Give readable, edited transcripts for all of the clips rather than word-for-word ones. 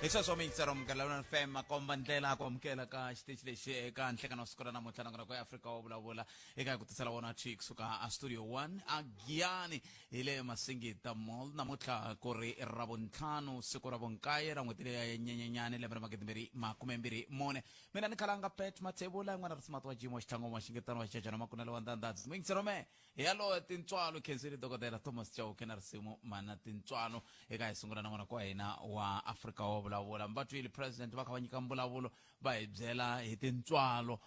Hi sweswo miyingisero Munghana FM makomba ndlela ku amukela ka xitichi lexi eka nhlekano wa siku ra namuntlha nongonoko ya Afrika wo vulavula eka ku tisela wona thwi kusuka a studio 1 a Giyani hi le Masingita Mall. Namuntlha ku ri Ravuntlhanu, siku ra vunkaye ra n'hweti leya ya Nyenyenyani, lembe ra 2024. Mina ni khalanga Pat Mathebula, n'wana risimati wa Jimo Xitlhango wa Xingetano wa Xijajana Makunelo wa Ndandadzi. Muyingisero me hi yaloye tintswalo khensile dokodela Thomas Chauke na risimu mana tintswalo eka hi sungula na n'wana kwa hina wa Afrika wa vulavula. Mi va twile president va kha va nyika mbulavulo va hi byela hi tintswalo.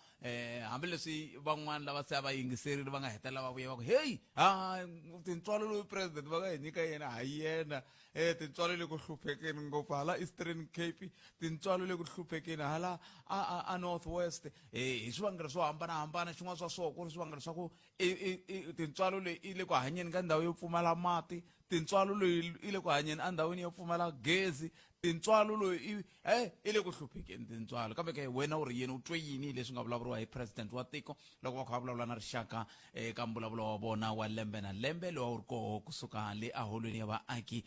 Hambileswi van'wana lava se a va yingiserile va nga hetelela va vuya va ku heyi, ha tintswalo loyi president va nga hi nyika yena ha yena. Tintswalo le ku hluphekeni ngopfu hala Eastern Cape, tintswalo le ku hluphekeni hala a North West, hi swivangelo swo hambanahambana. Xin'wana swa swona ku ri swivangelo swa ku tintswalo leyi i le ku hanyeni ka ndhawu yo pfumala mati, tintswalo leyi i le ku hanyeni endhawini yo pfumala gezi, tintswalo loyi i le ku hluphekeni tintswalo. Kambe ke wena u ri yini, u twe yini leswi nga vulavuriwa hi president wa tiko loko va kha va vulavula na rixaka eka mbulavulo wa vona wa lembe na lembe lowu a wu ri koho kusuka le aholweni ya vaaki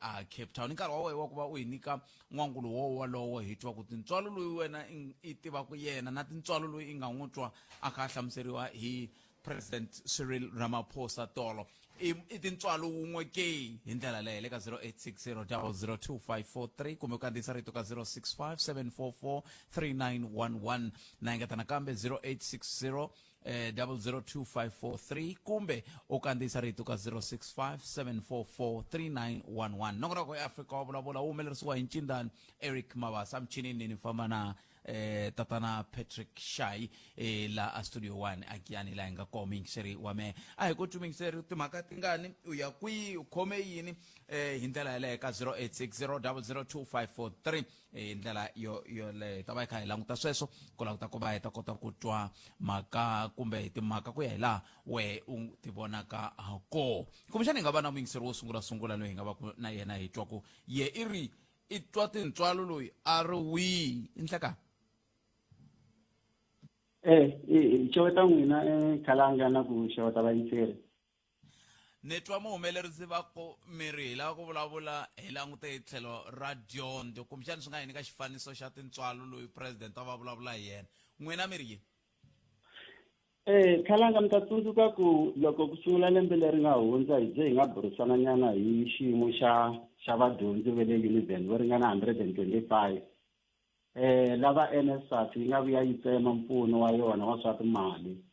a Cape Town? I nkarhi wa wena wa ku va u hi nyika n'wangulo wo wolowo, hi twa ku tintswalo loyi wena i tivaka yena na tintswalo loyi i nga n'wi twa a kha a hlamuseriwa hi President Cyril Ramaphosa tolo i tintswalo wun'we ke hi ndlela leyo le ka 0860002543 kumbe u kandziyisa rito ka 0657443911 na engeta nakambe 0860 002543 kumbe u kandziyisa rito ka 0657443911. Nongonoko ya Afrika wa vulavula wu humelerisiwa hi ncindani Eric Mabasa michinini ni famba na tatana Patrick Shai la a studio 1 a Giyani la hi nga koho. Muyingiseri wa mehe, a hi ku twi muyingiseri timhaka tingani, u ya kwihi, u khome yini hi ndlela yaleyo ka 0860002543. Hi ndlela yo yoleyo hi ta va hi kha hi languta sweswo ku languta ku va hi ta kota ku twa mhaka kumbe timhaka ku ya hi laha wehe u ti vonaka ha koho. Kumbexana hi nga va na muyingiseri wo sungula sungula loyi hi nga va ku na yena hi twa ku ye i ri i twa tintswalo loyi a ri wihi i nhlekani. Hi xeweta n'wina Khalanga na ku xeweta vayingiseri. Ni twa muhumelerisi va ku mi ri hi lava ku vulavula hi langute hi tlhelo ra dyondzo, kumbexana swi nga hi nyika xifaniso xa tintswalo loyi president a va vulavula hi yena. N'wina mi ri yini? Khalanga, mi ta tsundzuka ku loko ku sungula lembe leri nga hundza hi ze hi nga burisana nyana hi xiyimo xa vadyondzi va le Univen vo ringana 125 lava NSFAS yi nga vuya yi tsema mpfuno wa yona wa swa timali.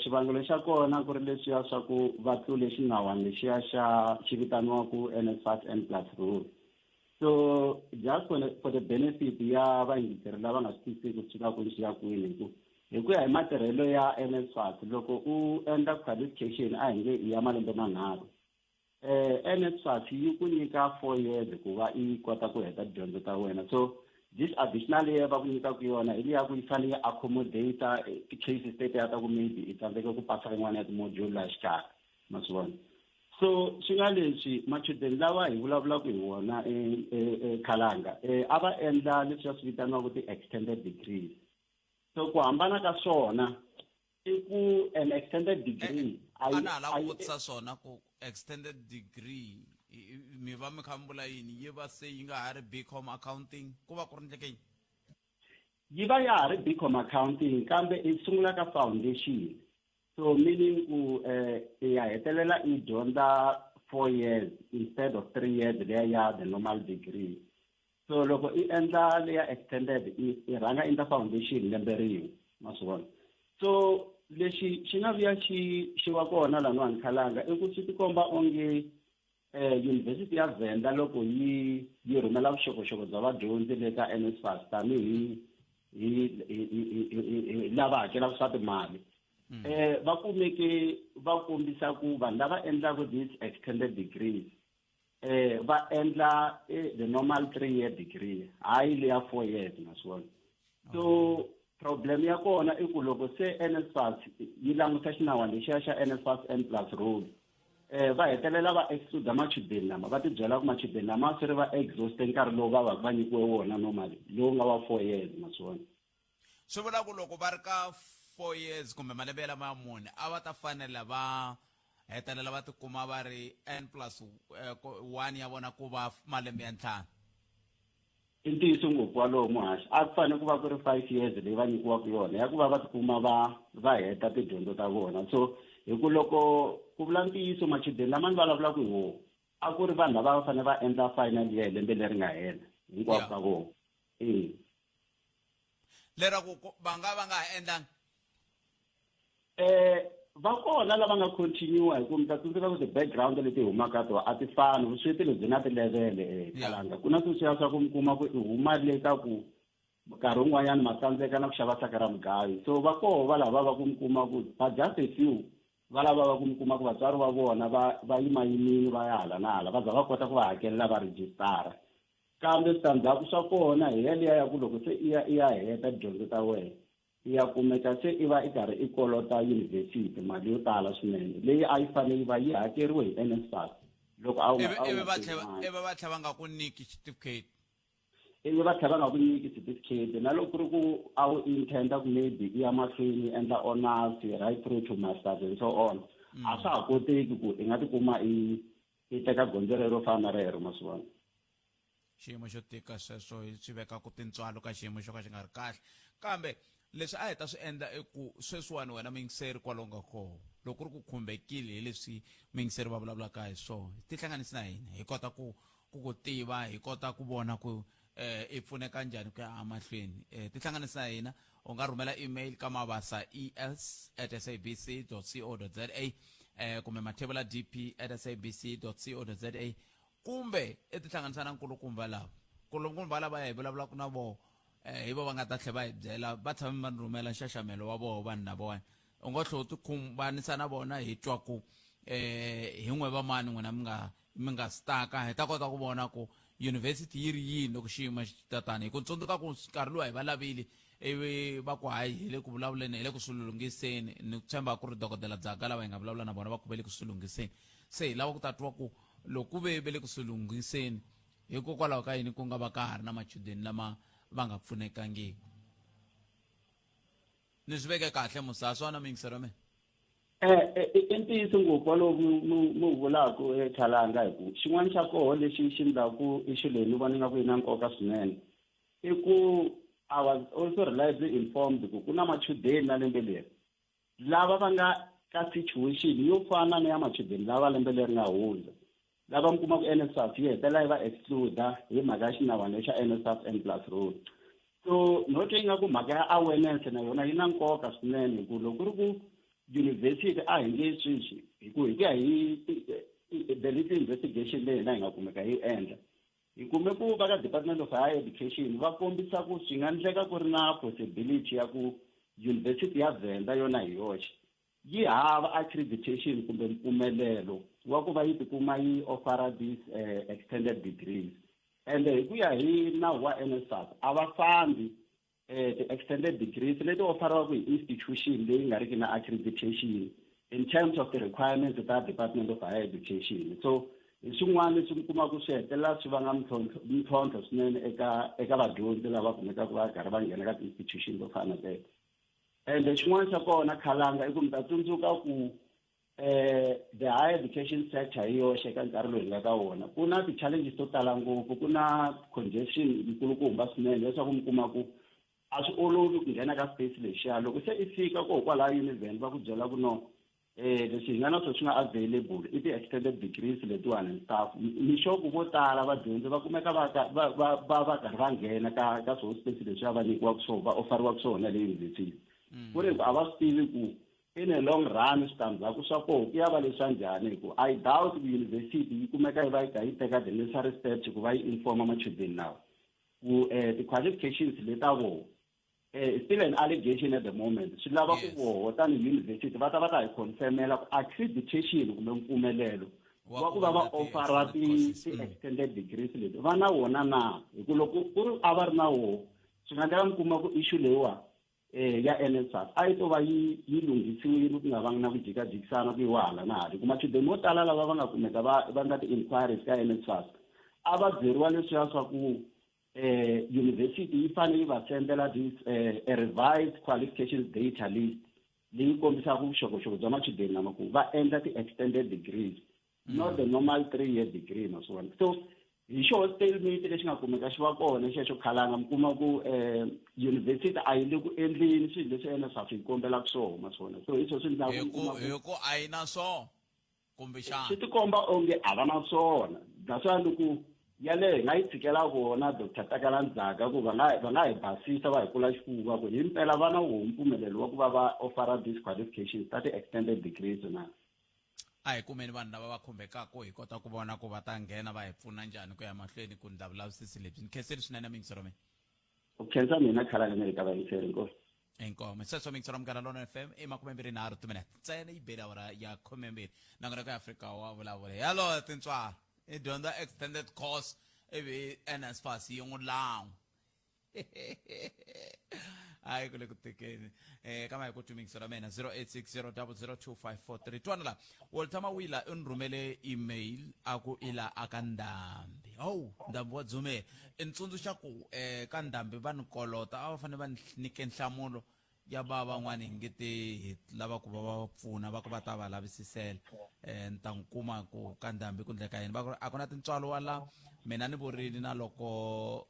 Xivangelo xa kona ku ri leswiya swa ku va tlule xinawana lexiya xa xi vitaniwaku NSFAS N plus rule. So just for the benefit ya vayingiseri lava nga swi twisisi ku swi kwini swi ya kwini, hi ku hi ku ya hi matirhelo ya NSFAS, loko u endla qualification a hi nge i ya malembe manharhu, NSFAS yi ku nyika 4 years ku va i kota ku heta tidyondzo ta wena. So this additional year va ku nyikaka yona hi liya ku yi fanele yi accommodate ti-cases tetiya ta ku maybe i tsandzeke ku pasa yin'wana ya ti-module laha xikarhi, ma swi vona. So swi nga leswi machudeni lawa hi vulavulaka hi wona Khalanga, a va endla leswi swi vitaniwaka ti-extended degrees. So ku hambana ka swona i ku an extended degree a na ha lava ku vutisa swona ku extended degree mi va mi kha mi vula yini? Yi va se yi nga ha ri BCom accounting, ku va ku ri ndleke yini? Yi va ya ha ri BCom accounting, kambe i sungula ka foundation. So meaning ku i ya hetelela i dyondza 4 years instead of 3 years leya ya the normal degree. So loko i endla leya extended, i rhanga endla foundation lembe rin'we, ma swi vona. So lexi xi nga vuya xi wa kona laniwani Khalanga i ku swi tikomba onge University ya Venda loko yi rhumela vuxokoxoko bya vadyondzi le ka NSFAS tanihi hi lava hakelaka swa timali, va kumeke va kombisa ku vanhu lava endlaka these extended degrees va endla the normal 3 year degree, hayi leya 4 years, ma swi vona. So problem ya kona i ku loko se NSFAS yi languta xinawana lexiya xa NSFAS N plus rule, va hetelela va exclude machudeni lama, va tibyela ku machudeni lama swi ri va exhaust nkarhi lowu va va va nyikiwe wona normally lowu nga wa 4 years, ma swi vona. Swi vula ku loko va ri ka 4 years kumbe malembe lama ya mune a va ta fanela va hetelela va tikuma va ri N plus 1 ya vona ku va malembe ya ntlhanu. I ntiyiso ngopfu walowo muhaxi a ku fanele ku va ku ri 5 years leyi va nyikiwaka yona ya ku va va tikuma va heta tidyondzo ta vona. So hi ku loko ku vula ntiyiso, machudeni lama ni vulavulaka hi wona a ku ri vanhu lava va fanele va endla final year hi lembe leri nga hela hinkwavo ka vona, e. Leraku va nga va nga ha endlangi? Va kona lava nga continue, hi ku mi ta tsundzuka ku ti-background leti humaka to a ti fani. Vusweti lebyi na tilevele khalanga ku na sweswiya swa ku mi kuma ku i huma le ka ku nkarhi wun'wanyana ma tsandzeka na ku xava saka ra mugayo. So va koho va lava va ku mi kuma ku but just a few va lava va ku mi kuma ku vatswari va vona va yimayimini, va ya hala na hala, va za va kota ku va hakelela, va rejistara. Kambe switandzhaku swa kona hi yaliya ya ku loko se i ya heta tidyondzo ta wena, i ya kumeka se i va i karhi i kolota yunivhesiti mali yo tala swinene leyi a yi fanele yi va yi hakeriwe hi NSFAS loko a wu nga ivi va tlhela ivi va tlhela va nga ku nyiki certificate. Ivi va tlhela va nga ku nyiki certificate, na loko ku ri ku a wu intenda ku maybe i ya mahlweni i endla honors right through to masters and so on, a swa ha koteki ku i nga tikuma i teka gondzo rero fana na rero, ma swi vona. Xiyimo xo tika sweswo, hi swi vekaku tintswalo ka xiyimo xo ka xi nga ri kahle. Kambe leswi a hi ta swi endla i ku sweswiwani wena muyingiseri kwalomu nga koho, loko ku ri ku khumbekile hi leswi muyingiseri va vulavulaka hi swona, tihlanganisi na hina, hi kota ku tiva, hi kota ku vona ku i pfuneka njhani ku ya emahlweni. Tihlanganisi na hina, u nga rhumela email ka mavasa es@sabc co za, kumbe mathebula dp@sabc co za, kumbe i tihlanganisa na nkulukumba lava. Nkulukumba lava hi vulavulaka na voho, hi vo va nga ta tlhela va hi byela. Va tshame va ni rhumela nxaxamelo wa voho vanhu lavawani, u nga tlhela u tikhumbanisa na vona, hi twa ku hi n'we va mani n'wina mi nga staka, hi ta kota ku vona ku university yi ri yini loko xiyimo xi tatani. Hi ku tsundzuka ku nkarhi lowu hi va lavile, ivi va ku hayi, hi le ku vulavuleni, hi le ku swi lunghiseni. Ni tshemba ku ri dokodela Dzaka lava hi nga vulavula na vona va ku ve le ku swi lunghiseni. Se hi lava ku ta twa ku loko ku ve ve le ku swi lunghiseni, hikokwalaho ka yini ku nga va ka ha ri na machudeni lama va nga pfunekangiki? Ni swi veke kahle musa swona, muyingiseri wa mina? I ntiyiso ngopfu walowu mi wu vulaka, Khalanga, hi ku xin'wana xa koho lexi xi ndlaku issue leyi ni vona ingaku yi na nkoka swinene i ku I was also reliably informed ku na machudeni na lembe leri lava va nga ka situation yo fana na ya machudeni lava lembe leri nga hundza, lava mi kuma ku NSFAS yi hetelela yi va exclude hi mhaka ya xinawana lexa NSFAS N plus rule. So no twa ingaku mhaka ya awareness na yona yi na nkoka swinene, hi ku loko ku ri ku university a hi nge sweswi, hi ku ya hi the little investigation leyi hina hi nga kumeka hi endla, hi kume ku va ka Department of Higher Education va kombisa ku swi nga endleka ku ri na possibility ya ku University ya Venda yona hi yoxe yi hava accreditation kumbe mpfumelelo wa ku va yi tikuma yi offera these extended degrees. Ende hi ku ya hi nawu wa NSFAS, a va fambi ti-extended degrees leti offeriwaka hi institution leyi nga riki na accreditation in terms of the requirements ta Department of Higher Education. So hi swin'wana leswi mi kumaka swi hetelela swi vanga mintlhontlho swinene eka vadyondzi lava kumekaka va karhi va nghena ka ti-institution to fana na teto. Ende xin'wana xa kona, Khalanga, i ku mi ta tsundzuka ku the higher education sector hi yoxe ka nkarhi lowu hi nga ka wona ku na ti-challenges to tala ngopfu, ku na congestion yikulukumba swinene, leswaku mi kuma ku a swi olovi ku nghena ka space lexiya. Loko se i fika ko kwalaya Univen, va ku byela ku no, leswi hi nga na swona swi nga available i ti-extended degrees letiwani and stuff. Ni sure ku vo tala vadyondzi va kumeka va karhi va nghena ka swoho space leswiya va nyikiwaka swona, va offeriwaka swona le university, ku ri ku a va swi tivi ku in a long run switandzhaku swa koho ku ya va leswa njhani, hi ku I doubt ku university yi kumeka yi va yi kha yi teka the necessary steps ku va yi informa machudeni lawa ku ti-qualifications leta voho. Still an allegation at the moment, swi lava ku voho tanihi university va ta va ta hi confirmela ku accreditation kumbe mpfumelelo wa ku va va offera ti-extended degrees leti va na wona na, hi ku loko ku ri a va ri na woho, swi nga endleka mi kuma ku issue leyiwa ya NSFAS a yi to va yi lunghisiwile, ku nga vangi na ku jikajikisana ku yiwa hala na hala. Hi ku machudeni mo tala lava va nga kumeka va nga ti-inquiries ka NSFAS a va byeriwa leswiya swa ku university yi fanele yi va sendela this a revised qualifications data list leyi kombisaka vuxokoxoko bya machudeni lama ku va endla ti-extended degrees, not the normal 3-year degree, naswona so Hi xoho stalemate lexi nga kumeka xi va kona xexo, Khalanga. Mi kuma ku university a yi le ku endleni swilo leswi NSFAS yi kombelaka swona ma swona, so hi swo swi endlaka hi ku hi ku a yi na swona kumbexana. Swi tikomba onge a va na swona, naswona loko yaleyo hi nga yi tshikela vona Dr Takala Ndzhaka ku va nga hi basisa, va hi kula xifuva ku hi mpela va na woho mpfumelelo wa ku va va offera these qualifications ta ti-extended degrees na. A hi kumeni vanhu lava va khumbekaka, hi kota ku vona ku va ta nghena va hi pfuna njhani ku ya mahlweni ku ndla vulavisisi lebyi. Ni khenseli swinene, miyingisero mina. U khensa mina, Khalanga, na le ka vayingiseri. Inkosi. Inkomo. Sweswo, miyingisero Munghana Lona FM, i 23 timinete ntsena yi bele awara ya 12. Nongonoko ya Afrika wa Vulavula yaloyo tintswalo i dyondza extended course ivi NSFAS yi n'wi lan'wa. Hayi, ku le ku tekeni kama hi ku twimingiselo mina 0860002543. Twana la, Walter Mawila u ni rhumele email a ku i la aka Ndhambi. Hawu, Ndhambi wa dzumela i ni tsundzuxa ku ka Ndhambi va ni kolota, a va fanele va ni nyike nhlamulo ya va van'wani hi nge te hi lava ku va va pfuna, va ku va ta va lavisisela. Ni ta n'wi kuma ku ka Ndhambi ku ndleka yini. Va ku a ku na tintswalo wa la mina ni vurini na loko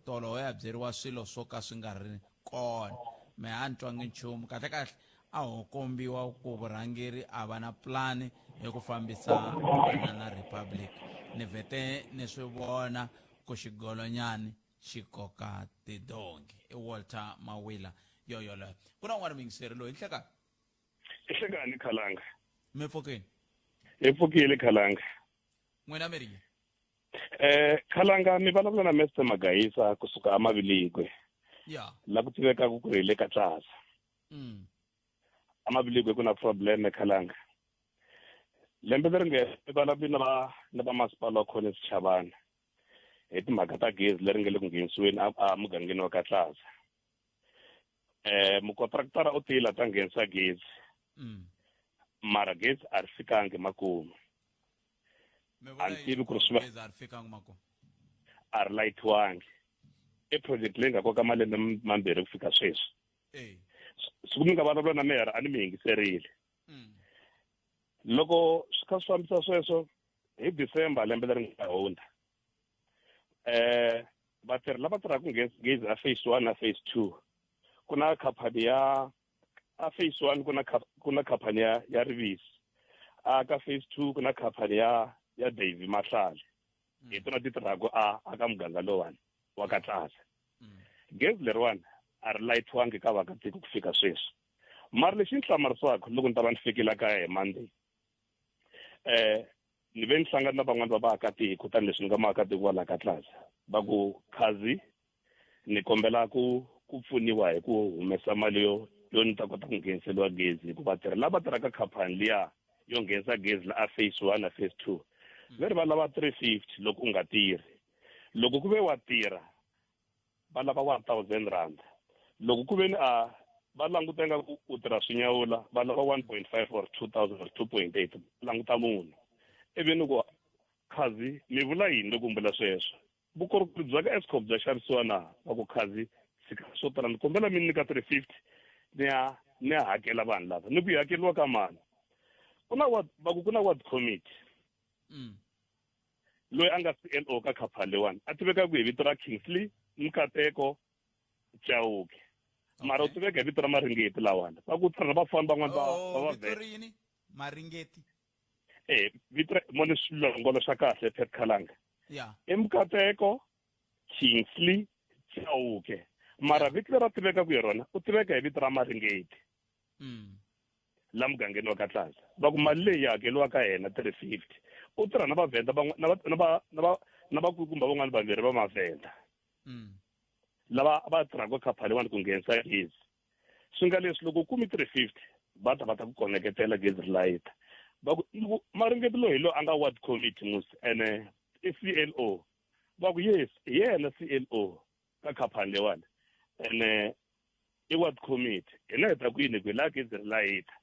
tolo ho ya byeriwa swilo swo ka swi nga ri kona, me a ni twangi nchumu kahle kahle. A ho kombiwa ku vurhangeri a va na pulani hi ku fambisa Banana Republic. Ni vhete ni swi vona ku xigolonyani xi koka tidongi. I Walter Mawila yoyoloyo. Ku na un'wana muyingiseri loyi. Nhlekani. Nhlekani, Khalanga. Mi pfukini? Hi pfukile, Khalanga. N'wina mi ri yini? Khalanga, mi vulavula na Mr Magayisa kusuka aMaviligwe. La ku tivekaka ku ri hi le ka Tlasa. AMaviligwe ku na problem, Khalanga. Lembe leri nga mi vulavuli na va masipala wa Collins Chabane hi timhaka ta gezi leri nga le ku nghenisiweni a mugangeni wa Katlasa. Mukontraktara u tile ta nghenisa gezi. Mara gezi a ri fikangi makumu. A ni tivi ku ri swi va Gezi a ri fikangi makumu? A ri layitiwangi. I project leyi nga koka malembe 2 ku fika sweswi. Siku mi nga vulavula na meyara a ni mi yingiserile. Loko swi kha swi fambisa sweswo, hi December lembe leri nga hundza, vatirhi lava tirhaka gezi a phase 1 na phase 2, ku na khampani ya a phase 1, ku na khampani ya Rivisi, a ka phase 2 ku na khampani ya Davy Mahlale. Hi tona ti tirhaka a ka muganga lowani wa ka Tlasa. Gezi leriwani a ri layitiwangi ka vaakatiko ku fika sweswi. Mara lexi ni hlamarisaka, loko ni ta va ni fikile kaya hi Monday, ni ve ni hlangana na van'wani va vaakatiko, tanihileswi ni nga maakatiko wa laha ka Tlasa, va ku khazi ni kombela ku pfuniwa hi ku humesa mali yo ni ta kota ku ngheniseliwa gezi, hikuva vatirhi lava tirhaka khampani liya yo nghenisa gezi la a phase 1 na phase 2 ve ri va lava 350 loko u nga tirhi, loko ku ve wa tirha va lava 1000 rand, loko ku ve ni a va languta nga ku u tirha swinyawula va lava 1.5 or 2000 or 2.8, languta munhu. Ivi ni ku khazi mi vula yini loko mi vula sweswo? Vukorhokeri bya ka Eskom bya xavisiwa na? Va ku khazi tshika swo tala, ni kombela mi nyika 350 ni ya hakela vanhu lava. Ni ku yi hakeriwa ka mani? Ku na ward, va ku ku na ward committee loyi a nga CLO ka khampani leyiwani, a tiveka ku hi vito ra Kingsley Mkateko Chauke, mara u tiveka hi vito ra Maringeti lawani. Va ku tirha vafambi van'wani va va Oh, vito ri yini? Maringeti? Vito ra mone swilongolo xa kahle, Pat Khalanga. I Mkateko Kingsley Chauke, mara vito leri a tiveka ku hi rona, u tiveka hi vito ra Maringeti la mugangeni wa Katlasa. Va ku mali leyi hakeriwa ka yena 350, u tirha na vavhenda na vakulukumba van'wani vambirhi va mavhenda lava va tirhaka khampani leyiwani ku nghenisa gezi. Swi nga leswi loko u kumi 350, va ta va ta ku koneketela gezi ri layita. Va ku Maringeti loyi hi loyi a nga ward committee mus ene i CLO. Va ku yes, hi yena CLO ka khampani leyiwani ene i ward committee. Hina hi ta ku yini ku hi laha gezi ri layita?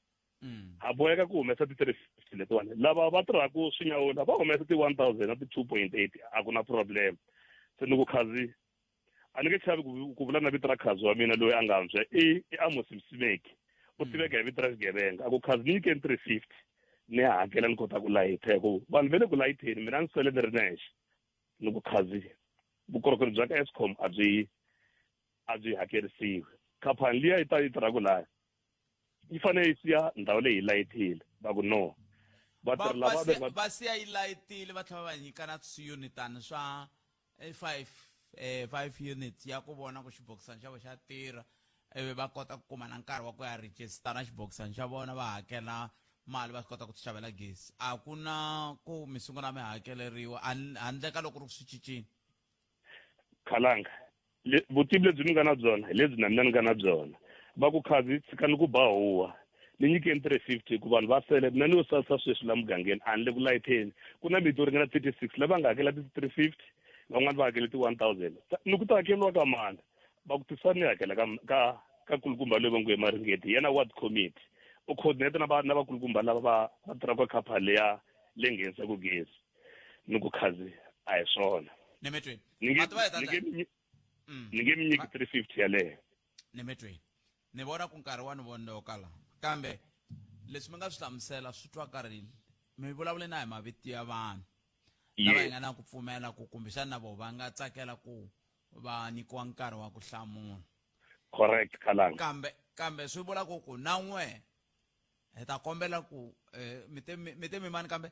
Ha boheka ku humesa ti-350 letiwani. Lava va tirhaka swinyawula va humesa ti-1000 na ti-2.8, a ku na problem. Se ni ku khazi a ni nge chavi ku vula na vito ra khazi wa mina loyi a nga ntshwa, i Amos Msimeki, u tiveka hi vito ra xigevenga. A ku khazi ni nyikeni 350 ni ya hakela ni kota ku layita, hi ku vanhu va le ku layiteni, mina ni sele ni ri nexe. Ni ku khazi vukorhokeri bya ka Eskom a byi a byi hakerisiwi. Khampani liya yi ta yi tirhaka laya yi fanele yi siya ndhawu leyi yi layitile. Va ku no. Vatirhi lava va va siya yi layitile va tlhela va nyika na swiyunitana swa 5 5 units ya ku vona ku xibokisana xa vo xa tirha ivi va kota ku kuma na nkarhi wa ku ya register na xibokisana xa vona va hakela mali va swi kota ku ti xavela gezi a ku na ku mi sungula mi hakeleriwa handle ka loko ri swi cincile khalanga vutivi lebyi mi nga na byona hi lebyi na mina ni nga na byona va ku khazi tshikani ku ba huwa ni nyikeni 350 ku vanhu va sele mina ni yo salisa sweswi la mugangeni a ni le ku layitheni ku na miti yo ringana 36 lava nga hakela ti 350 van'wani va hakele ti 1000 ni ku ta hakeriwa ka mani va ku tisa ni hakela ka ka ka kulukumba loyi va ngo emaringeti yena ward committee u coordinate na va na vakulukumba lava va va tirhaka khampani leya le nghenisaka gezi ni ku khazi a hi swona nemetweni ni nge ni nge mm. ni nge mi nyiki 350 yaleyo nemetweni ni vona ku nkarhi wa ni vondoka la kambe leswi mi nga swi hlamusela swi twakarile mi vulavule na hi mavito ya vanhu lava hi nga na ku pfumela ku kumbexana na vona va nga tsakela ku va nyikiwa nkarhi wa ku hlamula correct khalanga kambe kambe swi vula ku ku na n'we hi ta kombela ku eh, mi te mi te mi mani kambe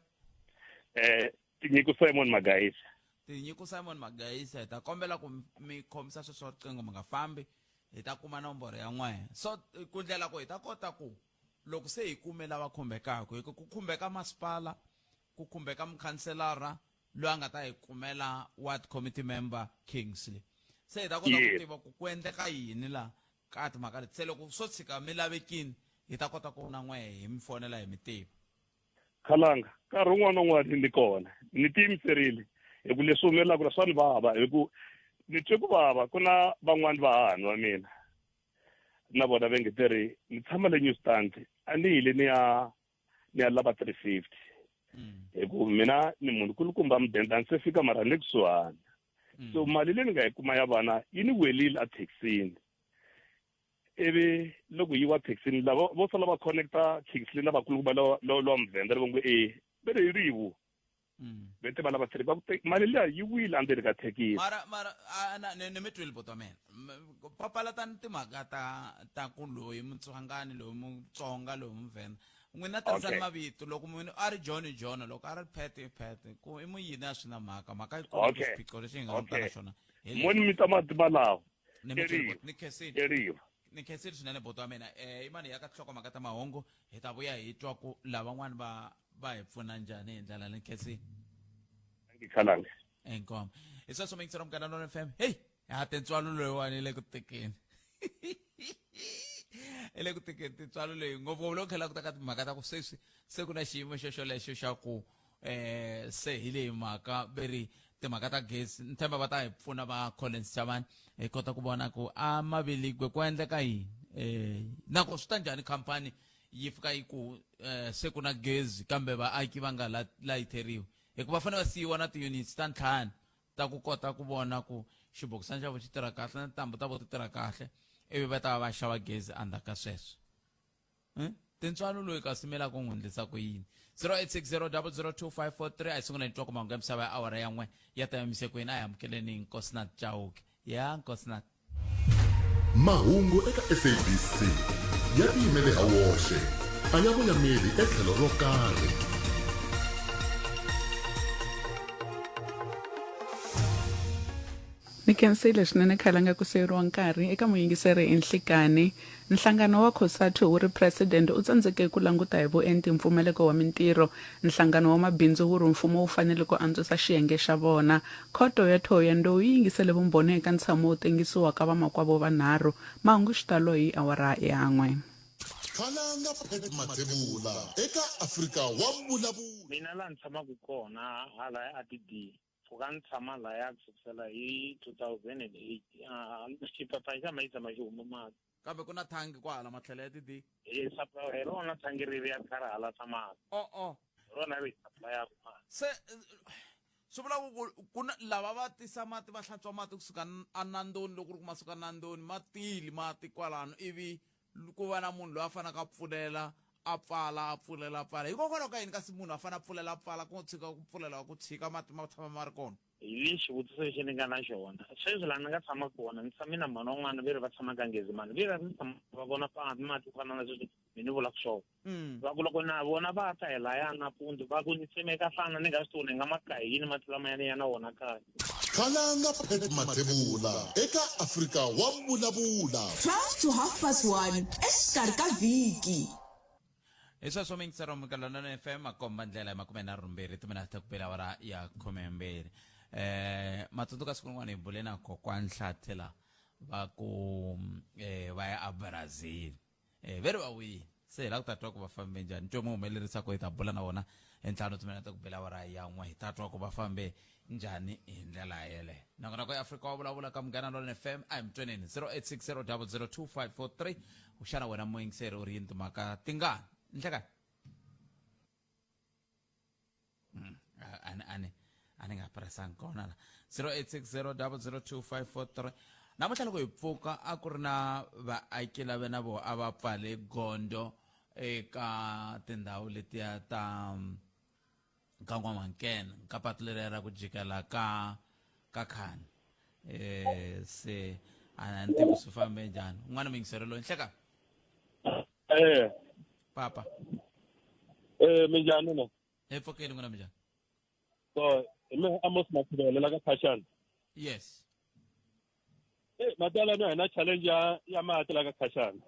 eh tinyiko Simon Magaisa tinyiko Simon Magaisa hi ta kombela ku mi khomisa sweswo riqingho mi nga fambi hi ta kuma nomboro ya n'we so ku ndlela ku hi ta kota ku loko se hi kume lava khumbekaka hi ku ku khumbeka masipala ku khumbeka mukhanselara loyi a nga ta hi kumela ward committee member Kingsley se hi ta kota ku tiva ku ku endleka yini la ka timhaka leti se loko swo tshika mi lavekini hi ta kota ku na n'we hi mi fonela hi mi tiva khalanga nkarhi wun'wana na wun'wana ni kona ni tiyimiserile hi ku leswi humelelaka la swa ni vava hi ku ni twe ku vava ku na van'wani vahahani va mina na vona va nge te ri ni tshama le new stand a ni yile ni ya ni ya lava 350 mm. hi ku mina ni munhu kulukumba mudende a ni se fika mara ni le kusuhani mm. so mali leyi ni nga yi kuma ya vana yi ni welile athekisini ivi loko yi wa thekisini lava vo sala va connecta thekisi leyi lavakulukumba lowa muvhenda ri va ngo e ve ri hi rivu mm. ve te va lava va ku mali liya yi wile endzeni ka thekisi mara mara a na ni mi twile buti wa mina papalatani timhaka ta ta ku loyi mutswangani loyi mutsonga loyi muvhenda n'wina tirhisani mavito loko munhu a ri john john loko a ri pet i pet ku i muyini a swi na mhaka mhaka yi kulu xiphiqo lexi hi nga langutana na xona moni mi ta mati malawo ni khensile ni khensile swinene buti wa mina um imani ya ka tinhlokomhaka ta mahungu hi ta vuya hi twa ku lavan'wani va va hi pfuna njhani hi ndlela ni khensile khalanga inkomo hi sweswo muyingiseri munghana lona fm heyi ha tintswalo loyiwani yi le ku tekeni i le ku tekeni tintswalo leyi ngopfungopfu loko tlhela ku ta ka timhaka ta ku sweswi se ku na xiyimo xo xolexo xa ku eh se hi leyi mhaka veri timhaka ta gezi ni tshemba va ta hi pfuna va Collins Chavani hi kota ku vona ku a maveligwe ku endleka yini eh na ku swi ta njhani khampani yi fika yi ku eh, se ku na gezi kambe vaaki va nga layitheriwi hikuva fanele va siyiwa na ti-units ta ntlhanu ta ku kota ku vona ku xibokisana xa vo xi tirha kahle na tintambu ta vo ti tirha kahle ivi va ta va va xava gezi endzhaku ka sweswo hmm? Tintswalo loyi kasi mi la ku n'wi endlisa ku yini 0860002543 a hi sungula ni twa ku mahungu ya misava ya awara ya n'we ya ta yimise kwini a hi amukeleni Nkosinathi Chauke ya Nkosinathi Mahungu eka SABC ya tiyimele ha woxe a ya voyameli etlhelo ro karhi. Ni khensile swinene Khalanga ku siyeriwa nkarhi eka muyingiseri i nhlikani. Nhlangano wa COSATU wu ri President u tsandzeke ku languta hi vuenti mpfumeleko wa mintirho. Nhlangano wa mabindzu wu ri mfumo wu fanele ku antswisa xiyenge xa vona. Khoto ya Thohoyandou yi yingisele vumbhoni eka ntshamo wo tengisiwa ka vamakwavo vanharhu. Mahungu xitalo hi awara ya n'we. Khalanga Pat Mathebula eka Afrika wa Vulavula. Mina laha ni tshamaka kona halaya a TD Mpfhuka ni tshama laya ku sukisela hi 2008 xiphaphani xa mayi tshama xi huma mati. Kambe ku na thangi kwahala matlhelo ya TD. Hi supply hi rona thangi reriya ri kha ri halasa mati. O-o. Hi rona ri hi supply-aka mati. Se swi vula ku ku ku na lava va tisa mati va hlantswa mati kusuka enandoni loko ku ri ku ma suka enandoni ma tile mati kwalano ivi ku va na munhu loyi a faneleke a pfulela a pfala a pfulela a pfala hikokwalaho ka yini kasi munhu a fanele a pfulela a pfala ku tshika ku pfulela ku tshika mati ma tshama ma ri kona Hi lexi xivutiso lexi ni nga na xona. Sweswi laha ni nga tshama kona, ni tshame na mhani wan'wana ve ri va tshama ka Nghezimani. Ve ri a ndzi tshama va vona patu mati ku fana na sweswi mi ni vulaka swona. Va ku loko na vona va ta hi laya nampundzu va ku ni tsemeka nhlana ni nga swi tivi ku ni nga ma ka hi yini mati lamayani ya na wona kaya. Khalanga Pat Mathebula eka Afrika wa Vulavula. 12 to half past 1 exikarhi ka vhiki. Hi sweswo miyingisero Munghana FM makomba ndlela hi 32 timinete ta ku bela awara ya 12. Matsundzuka siku rin'wana hi bule na kokwana Nhlathi la va ku va ya a Brazil. Ve ri va wile. Se hi lava ku ta twa ku va fambe njhani. Nchumu humelerisa ku hi ta bula na vona hi ntlhanu timinete ta ku bela awara ya n'we hi ta twa ku va fambe njhani hi ndlela yeleyo. Nongonoko ya Afrika wa vulavula ka Munghana Lonene FM a hi mutweneni 0860002543 xana wena muyingiseri u ri yini timhaka tingani nhlekani ani ani nga presanga kona la 0860002543 namuntlha loko hi pfuka a ku ri na vaaki lava na vo a va pfale gondo eka tindhawu letiya ta ka n'wamankene ka patu leriya ra ku jikela ka ka khani se a ni tivi swi fambe njhani un'wana muyingiseri loyi nhleka Papa. Minjhani na? Hi pfukile n'wina minjhani? So, hi mina Amos Mathivele la ka Khashani. Yes. Matala na hina challenge ya mati la ka Khashani.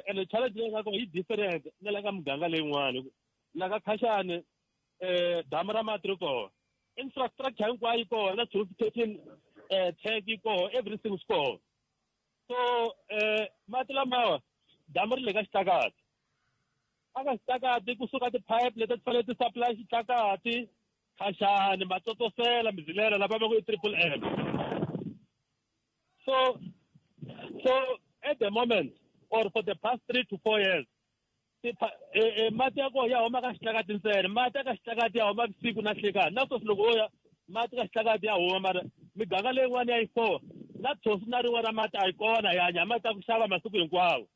Ene challenge leyi nga kona yi different na la ka muganga leyin'wana. La ka Khashani damu ra mati ri kona. Infrastructure hinkwayo yi kona, na purification tank yi kona, everything swi kona. So mati lamawa damu ri le ka xitlakati. A ka xitlakati kusuka ti-pipe leti ti fanele ti supply xitlakati, Khashani, Matsotsosela, Mizilela lava va ngo i triple M. So at the moment or for the past 3 to 4 years mati ya kona ya huma ka xitlakati ntsena. Mati ya ka xitlakati ya huma vusiku na nhlekani. Na sweswi loko wo ya mati ka xitlakati ya huma, mara miganga leyin'wana ya yi 4 na thosi na rin'we ra mati a yi kona, hi hanya hi mati ya ku xava masiku hinkwawo.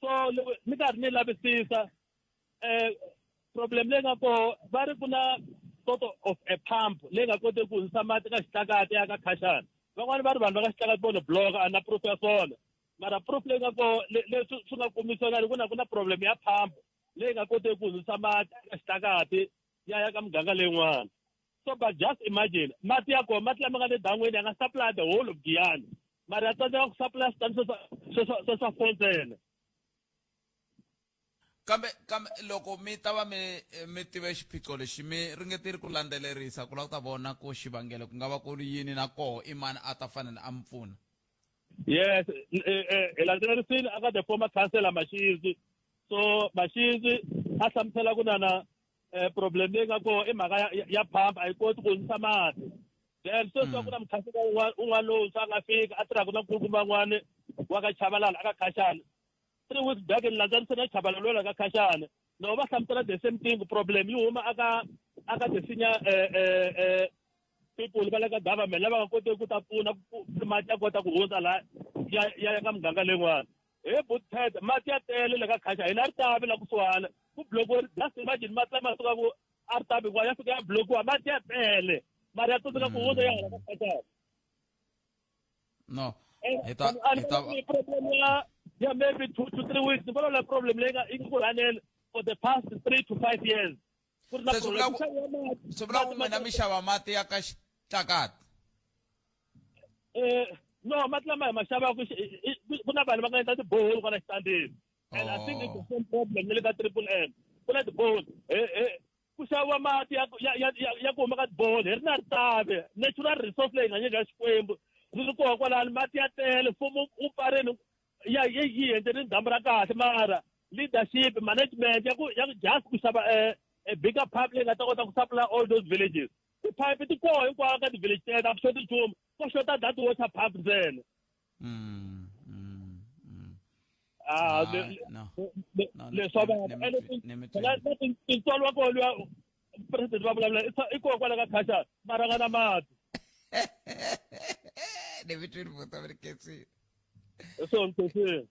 So loko ni karhi ni lavisisa problem leyi nga koho va ri ku na sort of a pump leyi nga koteki ku hundzisa mati ka xitlakati ya ka Khashani. Van'wani va ri vanhu va ka xitlakati vo no block-a, a na proof ya swona. Mara proof leyi nga koho leswi swi nga kombisiwa nga ri ku na problem ya pump leyi nga koteki ku hundzisa mati ka xitlakati ya ya ka muganga leyin'wana. So but just imagine mati ya kona, mati lama nga le dan'wini ya nga supply the whole of Giyani, mara ya tsandzeka ku supply switandi swa swa 4 ntsena. Kambe loko mi ta va mi tive xiphiqo lexi mi ringetile ku landzelerisa ku lava ku ta vona ku xivangelo ku nga va ku ri yini na koho i mani a ta fanele a mi pfuna? Yes, hi landzelerisile aka the former councillor Mashizi. So Mashizi a hlamusela ku na problem leyi nga kona i mhaka ya pump a yi koti ku hundzisa mati. Then sweswi ku na mukhansela un'wana lowuntshwa a nga fika a tirhaka na nkulukumba un'wana wa ka Chabalala aka Khashani. 3 weeks back ni landzerise na Chabalala loyi ka Khashani. No va hlamusela the same thing, problem yi huma aka the senior people va le ka government lava nga koteki ku ta pfuna ku mati ya kota ku hundza laha ya ya ka muganga leyin'wana. He Bootpad mati ya tele le ka Khasha, hina Ritavi la kusuhana ku blokiwe. Just imagine mati lama sukaka a Ritavi hinkwayo ya fika ya blokiwa, mati ya tele mara ya tsandzeka ku hundza ya hala ka Khasha. No, hi ta hi ta problem ya maybe 2 to 3 weeks. Ni vona la problem leyi nga yi ku rhanele for the past 3 to 5 years. Ku ri na Se swi vula problem. ku swi vula ku n'wina mi xava mati ya ka xitlakati? No, mati lama hi ma xavaka ku na vanhu va nga endla tiboholi kwala xitandini. And I think it's the same problem ni le ka Triple M. Ku na tiboholi. Ku xaviwa mati ya ku huma ka tiboholi hi ri na Ritavi, natural resource leyi nga nyika Xikwembu. Ri ri kona kwalano, mati ya tele, mfumo wu pfarini ya yi endleni damu ra kahle, mara leadership management ya ku just ku xava a bigger pipe leyi nga ta kota ku supply all those villages. Ti-pipe ti kona hinkwayo ka ti-village teto, a ku xoti nchumu, ko xota that water pump ntsena. Leswa va tintswalo wa kona luya president va vulavula i kona kwala ka Khasha, mara nga na mati. Ni mi twile vuta va ri khensile. Swona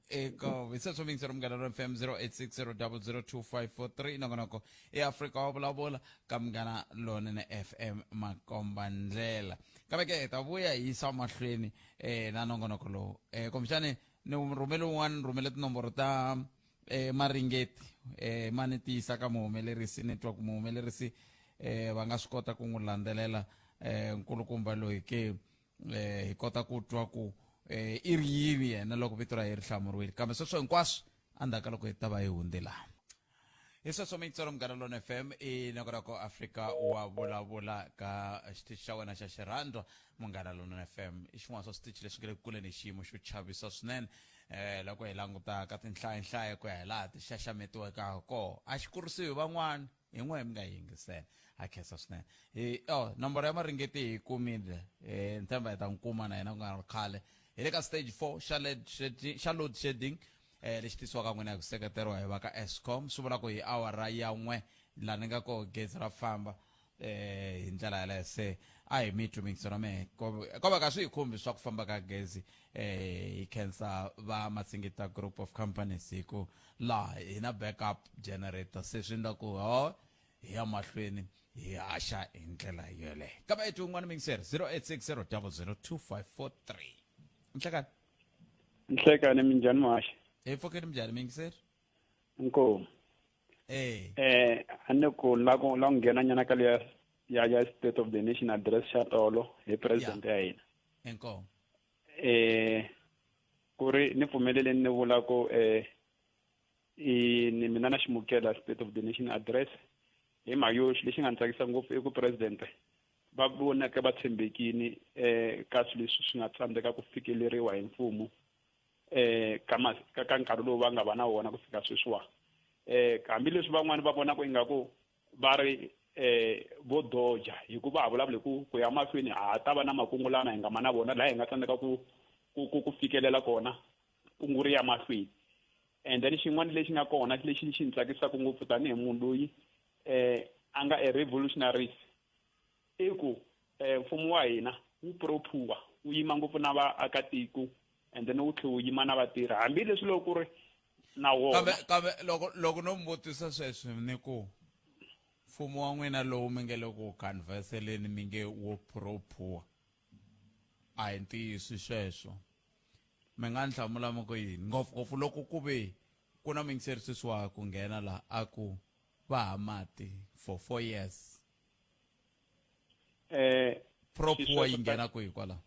eka hi sweswo miyingisero Munghana Lonene FM 0860002543 nongonoko i Afrika wa vulavula ka Munghana Lonene FM makomba ndlela kambe ke hi ta vuya hi yisa mahlweni eh na nongonoko lowu eh kumbexani ni rhumele un'wana ni rhumele tinomboro ta eh maringeti eh ma ni tiyisa ka muhumelerisi ni twa ku muhumelerisi eh va nga swi kota ku n'wi landzelela eh nkulukumba loyi ke eh hi kota ku twa ku eh i ri yini yena loko vito ra ye ri hlamuriwile kambe sweswo hinkwaswo endzhaku ka loko hi ta va hi hundze laha hi sweswo miyingiselo Munghana Lona FM i nongonoko Afrika wa vulavula ka xitichi xa wena xa xirhandwa Munghana Lona FM i xin'wana swa switichi leswi nga le ku kuleni hi xiyimo xo chavisa swinene eh loko hi languta ka tinhlayanhlaya ku ya hi laha ti xaxametiweke ha kona a xi kurisiwi hi van'wana hi n'we mi nga yingisela ha khensa swinene hi oh nomboro ya maringeti hi kumile eh ni tshemba hi ta n'wi kuma na yena ku nga ri khale hi le ka stage 4 xa load shedding xa load shedding eh lexi tisiwaka n'wina hi ku seketeriwa hi va ka Eskom swi vula ku hi awara ya n'we laha ni nga koho gezi ra famba eh hi ndlela yaleyo se a hi mi twi mingiselo mehe ko va ka swi hi khumbi swa ku famba ka gezi eh hi khensa va Masingita Group of Companies hi ku laha hi na backup generator se swi endla ku ho hi ya mahlweni hi haxa hi ndlela yoleyo kambe ethi un'wana mingiseri 0860 00 2543 nhlekani nhlekani minjhani muhaxi hi pfukeni minjhani mingiseri inkomu eh eh a ni ku la ku la ku nghena nyana ka leya ya ya state of the nation address xa tolo hi president ya hina inkomu eh ku ri ni pfumeleleni ni vula ku eh i ni mina na ximukela state of the nation address hi mhaka yo lexi nga ni tsakisa ngopfu i ku president va vonaka va tshembekini eh ka swilo leswi swi nga tsandzeka ku fikeleriwa hi mfumo eh ka ka, ka nkarhi lowu va nga va na wona ku fika sweswiwa eh hambileswi van'wani va vonaka ingaku va ri eh vo doja hikuva ha vulavula hi ku ku ya mahlweni ha ta va na makungu lama hi nga ma na vona laha hi nga tsandzeka ku ku ku ku fikelela kona kungu ri ya mahlweni and then xin'wana lexi nga kona lexi xi ni tsakisaka ngopfu tanihi munhu loyi eh a nga a revolutionarist i ku eh mfumo wa hina wu pro poor wu yima ngopfu na vaakatiko and then wu tlhe wu yima na vatirhi hambileswi loko ku ri na wona kambe kambe loko loko no mi vutisa sweswi ni ku mfumo wa n'wina lowu mi nge le ku canvaseleni mi nge wo pro poor a hi ntiyiso sweswo mi nga ni hlamula mi ku yini ngopfungopfu loko ku ve ku na muyingiseri sweswi wa ku nghena laha a ku va ha mati for four years eh pro poor yi nghena kwihi kwalaho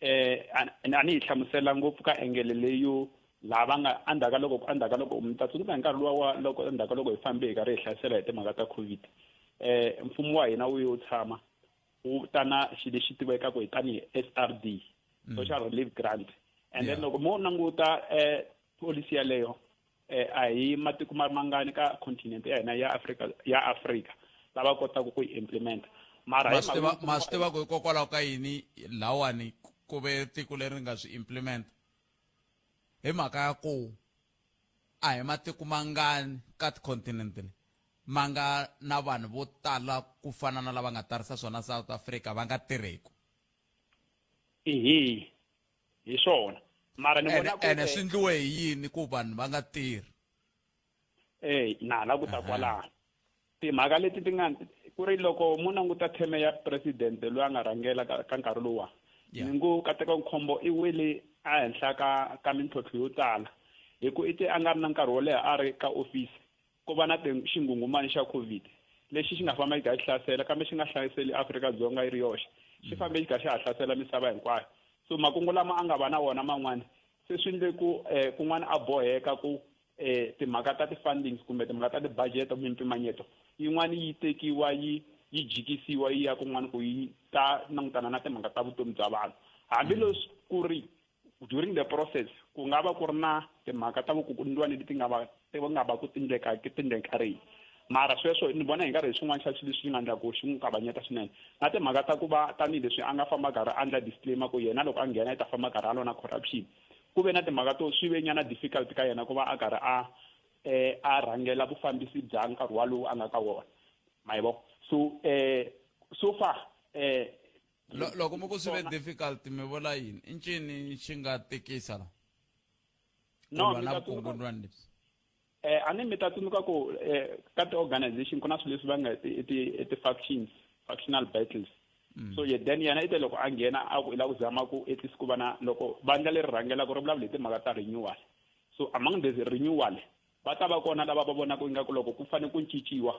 eh a ni yi hlamusela ngopfu ka engele leyo laha va nga endzhaku ka loko endzhaku ka loko mi ta tsundzuka hi nkarhi luwa wa loko endzhaku ka loko hi fambe hi karhi hi hlasela hi timhaka ta covid eh mfumo wa hina wu yo tshama wu ta na xilo lexi tivekaka hi tanihi SRD mm. social relief grant and then loko mo languta eh policy yaleyo eh, a hi matiko ma mangani ka continent ya hina ya Afrika ya Afrika lava kotaka ku yi implement mara ma swi tiva ku hikokwalaho ka yini lawani ku ve tiko leri nga swi implement hi mhaka ya ku a hi matiko mangani ka ticontinent leyi ma nga na vanhu vo tala ku fana na lava nga tarisa swona South Africa va nga tirheku ihi hi swona mara ni vona ku ene swi ndliwe hi yini ku vanhu va nga tirhi eh na la ku ta kwalano timhaka leti ti nga ku ri loko mo languta theme ya president loyi a nga rhangela ka nkarhi lowuwa ni ngo kateka khombo i wele ehenhla ka ka mintlhontlho yo tala hi ku i te a nga ri na nkarhi wo leha a ri ka office ku va na xinghunghumani xa covid lexi xi nga famba xi kha xi hlasela kambe xi nga hlaseli Afrika-Dzonga yi ri yoxe xi mm. fambe xi kha xa ha hlasela misava hinkwayo so makungu lama a nga va na wona man'wana se swi ndle ku um kun'wana a boheka ku um timhaka ta ti-fundings kumbe timhaka ta ti-budget mimpimanyeto yin'wana yi tekiwa yi yi jikisiwa yi ya kun'wana ku yi ta langutana na timhaka ta vutomi bya vanhu hambileswi ku ri during the process ku nga va ku ri na timhaka ta vukungundzwani leti nga va ti nga va ku tindleka tindlekarini mara sweswo ni vona hi nkarhi hi swin'wana xa swilo leswi nga endlaku xi n'wi kavanyeta swinene na timhaka ta ku va tanihileswi a nga famba karhi a endla disclaimer ku yena loko a nghena i ta famba karhi a lwa na corruption ku ve na timhaka to swi ve nyana difficult ka yena ku va a karhi a eh a rhangela vufambisi bya nkarhi walowu a nga ka wona ma yi vo so eh so far eh loko mi ku swi ve difficult mi vula yini i ncini xi nga tikisa la No, lwa na vukungundwani lebyi. A ni mi ta tsundzuka ku ka ti-organization ku na swilo leswi va nga i ti-factions, factional battles. So ye then yena i te loko a nghena a ku i lava ku zama ku at least ku va na loko vandla leri rhangelaka ri vulavula hi timhaka ta renewal. So among the renewal va ta va kona lava va vonaka ingaku loko ku fanele ku cinciwa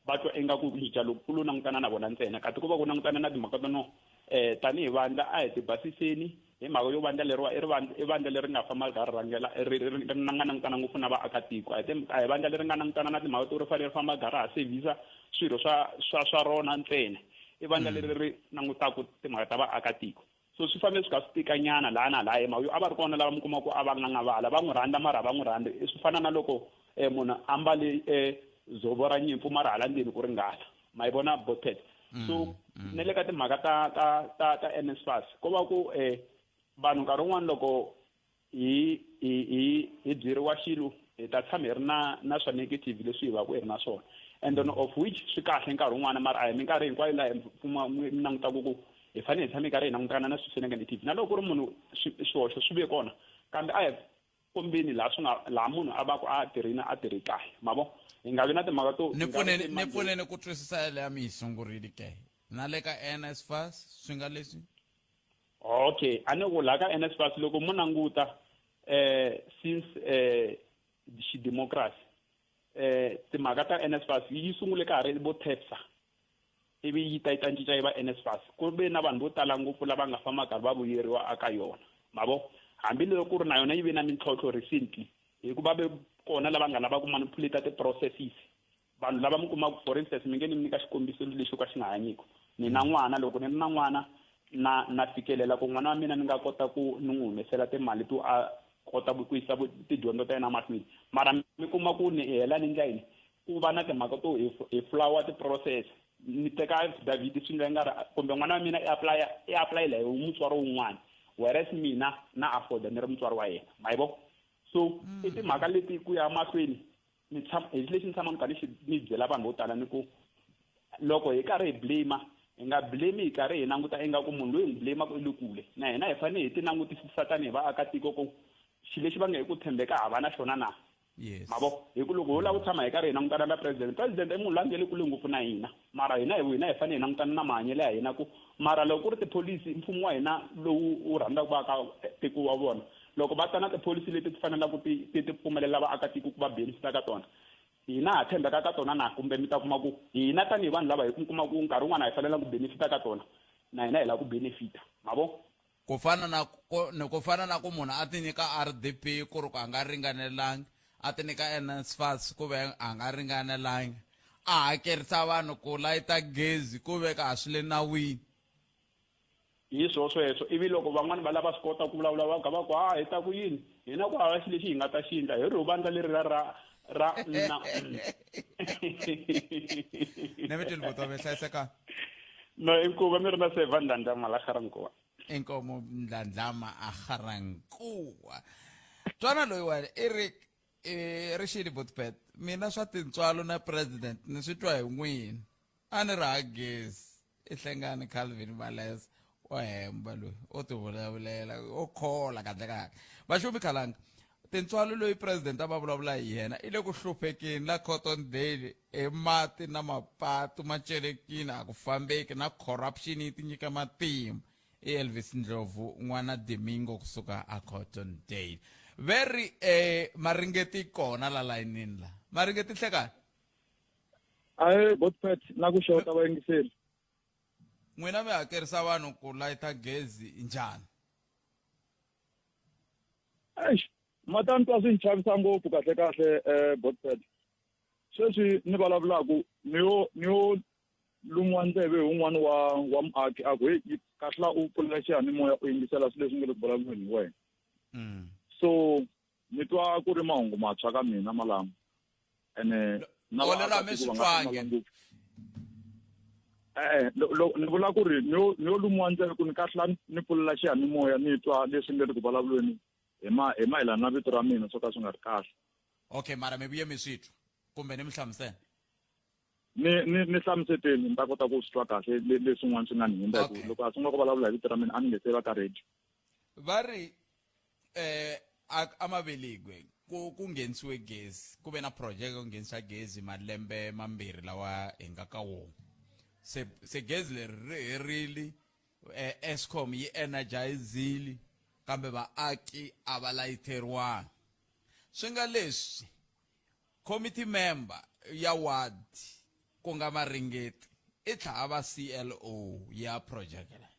va twa ingaku ku cinca loku ku lo langutana na vona ntsena, kasi ku va ku langutana na timhaka to no tanihi vandla a hi tibasiseni hi mhaka yo vandla leriwa i ri i vandla leri nga famba ri karhi rhangela ri ri ri nga langutana ngopfu na vaakatiko. A hi a hi vandla leri nga langutana na timhaka to ri fanele ri famba ri karhi ha sevhisa swirho swa rona ntsena, i vandla leri ri langutaka timhaka ta vaakatiko. So swi fambe swi kha swi tika nyana laha na laha hi mhaka yo a va ri kona lava mi kuma ku a va n'ang'avala, va n'wi rhandza mara a va n'wi rhandzi. Swi fana na loko munhu a mbale dzovo ra nyimpfu mara hala ndzeni ku ri nghala, ma yi vona botet. So na le ka timhaka ta NSFAS ko va ku vanhu nkarhi wun'wani loko hi hi hi hi byeriwa xilo hi ta tshama hi ri na swa negative leswi hi va ku hi ri na swona, and then of which swi kahle nkarhi wun'wana, mara a hi minkarhi hinkwayo laha hi kuma mi langutaka ku hi fanele hi tshame hi karhi hi langutana na swilo swa negative. Na loko ku ri munhu swihoxo swi ve kona, kambe a hi kombeni laha swi nga laha munhu a va ku a tirhini a tirhi kahle, ma vo hi nga vi na timhaka to ni pfuneni ni pfuneni ku twisisa leya mi yi sungurile ke na le ka NSFAS swi nga leswi. Okay, a ni ku laha ka NSFAS loko mo languta since xidemocracy timhaka ta NSFAS yi sungule ka ha ri vo TEFSA, ivi yi ta yi ta cinca yi va NSFAS. Ku ve na vanhu vo tala ngopfu lava nga famba karhi va vuyeriwa aka yona, ma vo, hambiloko ku ri na yona yi ve na mintlhontlho recently hikuva ve kona lava nga lava ku manipulate ti-processes. Vanhu lava mi kumaka, for instance, mi nge ni mi nyika xikombiso lexi ka xi nga hanyiki. Ni na n'wana, loko ni ri na n'wana na na fikelela ku n'wana wa mina ni nga kota ku ni n'wi humesela timali to a kota ku yisa tidyondzo ta yena mahlweni, mara mi kuma ku ni hela ni ndla yini, ku va na timhaka to hi flower ti-process, ni teka affidavit swi ndla nga ri kumbe n'wana wa mina i apply i applyela hi mutswari wun'wana, whereas mina na afforda ni ri mutswari wa yena, ma yi vo. So i timhaka leti ku ya mahlweni ni tshama hi lexi ni tshama ni karhi ni byela vanhu vo tala ni ku loko hi karhi hi blame, hi nga blame hi karhi hi languta ingaku munhu loyi hi n'wi blame-ku i le kule na hina, hi fanele hi ti langutisisa tanihi vaakatiko ku xilo lexi va nge hi ku tshembeka ha va na xona na. Ma vo, hi ku loko ho lava ku tshama hi karhi hi langutana na president, president i munhu loyi a nge le kule ngopfu na hina, mara hina hi hina hi fanele hi langutana na mahanyelo ya hina ku mara loko ku ri tipholisi mfumo wa hina lowu wu rhandzaka vaakatiko wa vona, loko va ta na tipholisi leti ti fanelaka ti ti ti pfumelela vaakatiko ku va benefita ka tona, hina ha tshembeka ka tona na? Kumbe mi ta kuma ku hina tanihi vanhu lava hi kuma ku nkarhi wun'wana a hi fanelanga ku benefita ka tona, na hina hi lava ku benefita, ma vo. Ku fana na ku ni ku fana na ku munhu a ti nyika RDP ku ri ku a nga ringanelangi, a ti nyika NSFAS ku ve a nga ringanelangi, a hakerisa vanhu ku layita gezi ku ve ka a swi le nawini. Hi swo sweswo, ivi loko van'wana va lava swi kota ku vulavula va ka va ku ha hi ta ku yini, hina ku hava xilo lexi hi nga ta xi endla, hi ri vandla leri ra ra ra na. Ne mi twile buti wa me, hlayisekani. No, inkomu mi ri na Seva Ndlandlama la Ga-Rankuwa. Inkomu Ndlandlama a Ga-Rankuwa. Twana loyiwani i ri i ri xini Botpet, mina swa tintswalo na president ni swi twa hi n'wina, a ni ri ha gezi i hlengani Calvin Malesa o hemba loyi o ti vulavulela o khola kahle kahle vaxumi khalanga tintswalo loyi president a va vulavula hi yena i le ku hluphekeni la Cottondale hi mati na mapatu ma celekini a ku fambeki na corruption yi tinyika matimba. I Elvis Ndlovu n'wana Domingo kusuka a Cottondale ve ri maringeti kona la layinini la maringeti hlekani. Ahe Botpet na ku xota vayingiseri. N'wina mi hakerisa vanhu ku layita gezi njhani? Eish, ma ta ni twa swi ni chavisa ngopfu kahle kahle Botpet. Sweswi ni vulavulaku ni yo ni yo lumiwa ndleve hi un'wana wa wa muaki a ku hey kahlula u pfulela xiyanimoya u yingisela swilo leswi nge le ku vulavuleni hi wena. So ni twa ku ri mahungu matshwa ka mina malama ene na Lero a mi swi twangi. E-e, ni vula ku ri ni yo ni yo lumiwa ndleve ku ni kahlula ni pfulela xiyanimoya ni twa leswi nge le ku vulavuleni hi ma hi mayelana na vito ra mina swo ka swi nga ri kahle. Okay, mara mi vuye mi swi twa kumbe ni mi hlamusela? Ni ni ni hlamuseteni ni ta kota ku swi twa kahle leswin'wana swi nga ni hundza hi ku loko a sungula ku vulavula hi vito ra mina a ni nge se va ka radio. Va ri A a Maveligwe ku ku nghenisiwe gezi ku ve na project yo nghenisa gezi malembe mambirhi lawa hi nga ka wona. Se se gezi leri ri herile eh, Eskom yi energizile kambe vaaki a va layiteriwanga. Swi nga leswi committee member ya ward ku nga Maringeti i tlha a va CLO ya project leyi.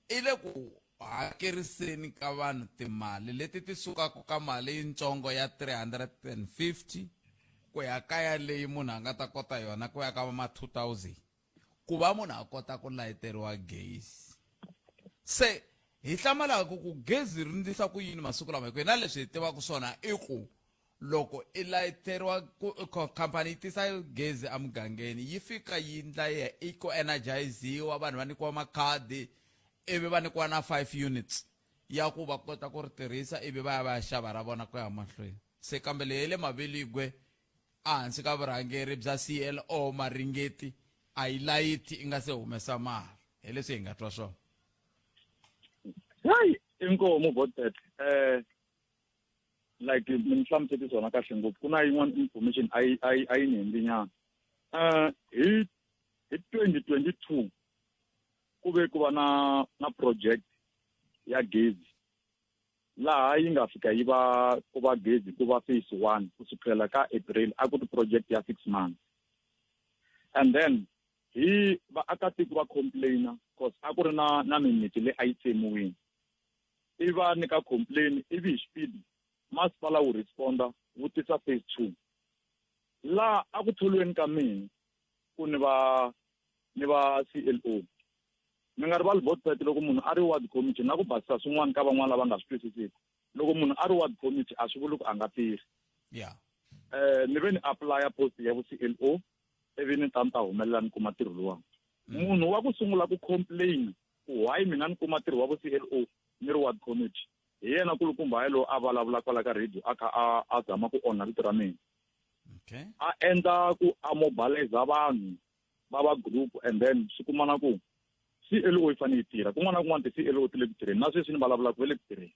I le ku hakeriseni ka vanhu timali leti ti sukaka ka mali yintsongo ya 350 ku ya ka ya leyi munhu a nga ta kota yona ku ya ka ma 2000 ku va munhu a kota ku layiteriwa gezi se hi hlamalaka ku gezi ri ndlisa ku yini masiku lama hikuva na leswi hi tivaka swona i ku loko i layiteriwa ku khampani yi tisa gezi emugangeni yi fika yi ndla yi i ku energiziwa vanhu va nyikiwa makhadi ivi va nyikiwa na 5 units ya ku va kota ku ri tirhisa ivi va ya va ya xava ra vona ku ya mahlweni se kambe leyi le maveligwe ehansi ka vurhangeri bya CLO Maringeti a yi layithi i nga se humesa mali hi leswi hi nga twa swona hayi inkomu botet eh like mi ni hlamuseti swona kahle ngopfu ku na yin'wana information a yi a yi a yi ni hindzi nyana um hi hi 2022 ku ve ku va na na project ya gezi laha yi nga fika yi va ku va gezi ku va phase one ku sukela ka april a ku ri project ya six months and then hi vaakatiko va complaina cause a ku ri na na mimiti leyi a yi tsemiwile i va nyika complain ivi hi xipidi masipala wu responda wu tisa phase two laha a ku tholiweni ka mina ku ni va ni va CLO mi nga rivali botpet loko munhu a ri ward committee na ku basisa swin'wana ka van'wana lava nga swi twisisiki loko munhu a ri ward committee a swi vuli ku a nga tirhi yeah eh ni ve ni apply post ya vu CLO ivi ni ta ni ta humelela ni kuma ntirho luwa munhu wa ku sungula ku complain ku why mina ni kuma ntirho wa vu CLO ni ri ward committee hi yena kulukumba hayi lowu a vulavula kwala ka radio a kha a a zama ku onha vito ra mina okay a endla ku a mobilize vanhu va va group and then swi kuma na ku CLO yi fanele yi tirha kun'wana na kun'wana ti-CLO ti le ku tirheni na sweswi ni vulavulaka va le ku tirheni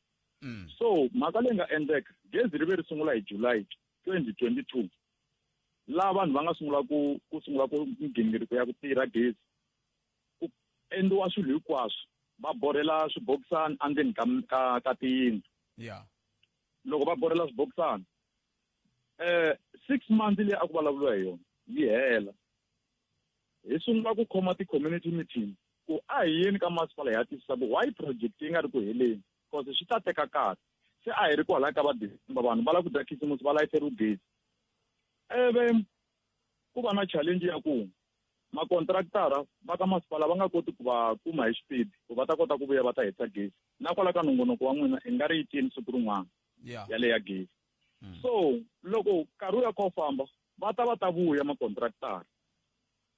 so mhaka leyi nga endleka gezi ri ve ri sungula hi July 2022 laha vanhu va nga sungula ku ku sungula ku migingiriko ya ku tirha gezi ku endliwa swilo hinkwaswo va borhela swibokisana endzeni ka ka ka tiyindlu yeah loko va borhela swibokisana eh 6 months leyi a ku vulavuriwa hi yona yi hela hi sungula ku khoma ti-community meeting ku a hi yeni ka masipala hi ya twisisa ku why project yi nga ri ku heleni cause swi ta teka nkarhi se a hi ri kwalaya ka va December vanhu va lava ku dya khisimusi va layiteriwe gezi eve ku va na challenge ya ku makontraktara va ka masipala va nga koti ku va kuma hi xipidi ku va ta kota ku vuya va ta hetisa gezi na kwala ka nongonoko wa n'wina i nga ri yi tini siku rin'wana yeah. ya le ya gezi so loko nkarhi wu ya kha wu famba va ta va ta vuya makontraktara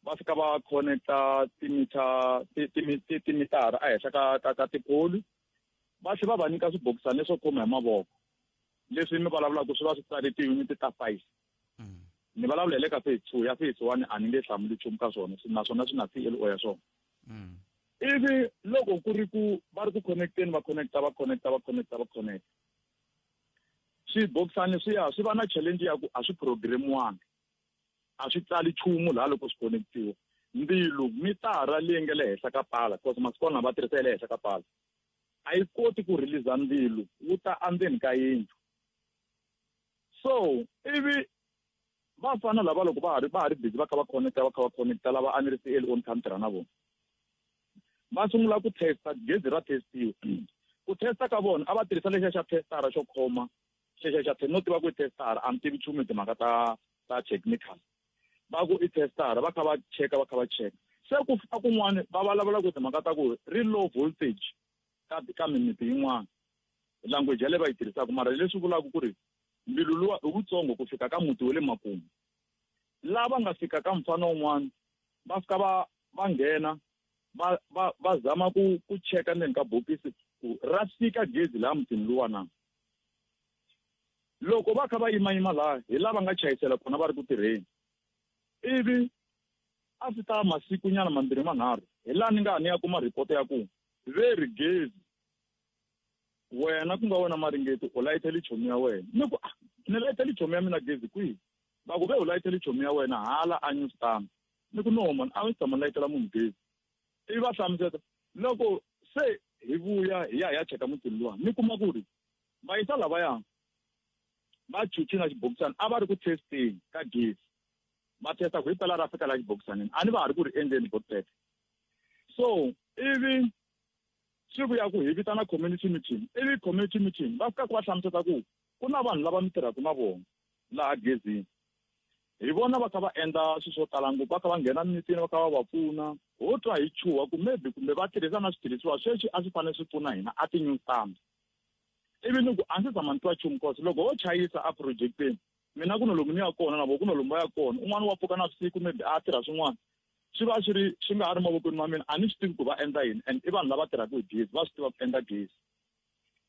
va fika va connecta timitha timitara ehenhla ka ka ka tipholi va tlhela va va nyika swibokisana leswo khoma hi mavoko leswi mi vulavulaka swi va swi tsale tiyuniti ta five ni vulavula hi le ka phase two ya phase one a ni nge hlamuli nchumu ka swona naswona swi na C_L_O ya swona ivi loko ku ri ku va ri ku connecteni va connecta va connecta va connecta va connecta swibokisani swi ya swi va na challenge ya ku a swi programmiwanga a swi tsali nchumu laha loko swi connectiwa mbilu mitara leyi nga le henhla ka pala because masiku va tirhisa ya le henhla ka pala a yi koti ku release ndzilo wu ta endzeni ka yindlu so ivi vafana lava loko va ha ri va ha ri busy va kha va connecta va kha va connecta lava a ni ri CLO ni kha ni tirha na vona va sungula ku testa gezi ra testiwa ku testa ka vona a va tirhisa lexiya xa testara xo khoma xexa xa no tiva ku i testara a ni tivi nchumu hi timhaka ta ta technical va ku i testara va kha va cheka va kha va cheka se ku fika kun'wani va vulavula ku timhaka ta ku ri low voltage ka ka mimiti yin'wana language yaleyo va yi tirhisaka mara leswi vulaka ku ri mbilu luwa i wutsongo ku fika ka muti wa le makumu lava nga fika ka mufana wun'wana va fika va va nghena va va va zama ku ku cheka ndzeni ka bokisi ku ra fika gezi laha mutini luwa na loko va kha va yimayima laha hi lava nga chayisela kona va ri ku tirheni ivi a swi ta masiku nyana mambirhi manharhu hi laha ni nga ni ya kuma report ya ku ve ri gezi Wena ku nga wena Maringeti u layitele chomi ya wena. Ni ku ah, ni layitele chomi ya mina gezi kwihi? Va ku ve u layitele chomi ya wena hala a New Stamp. Ni ku no man, a ndzi tshama ni layitela munhu gezi. Ivi va hlamuseta loko se hi vuya hi ya hi ya cheka mutini luwa ni kuma ku ri vayisa lavaya va chuchi na xibokisana a va ri ku testeni ka gezi va testa ku hi pela ra fika la xibokisanini a ni va ha ri ku ri endleni botete so ivi swi vuya ku hi vitana community meeting ivi community meeting va fika ku va hlamuseta ku ku na vanhu lava mi tirhaka na vona laha gezini hi vona va kha va endla swilo swo tala ngopfu va kha va nghena mimitini va kha va va pfuna ho twa hi chuha ku maybe kumbe va tirhisa na switirhisiwa sweswi a swi fanele swi pfuna hina a ti-new stamp ivi ni ku a ndzi tshama ni twa nchumu cause loko ho chayisa a projecteni mina ku na lomu ni ya kona na vo ku na lomu va ya kona un'wana wa pfuka navusiku maybe a tirha swin'wana swi va swi ri swi nga ha ri mavokweni ma mina a ni swi tivi ku va endla yini and i vanhu lava tirhaka hi gezi va swi tiva ku endla gezi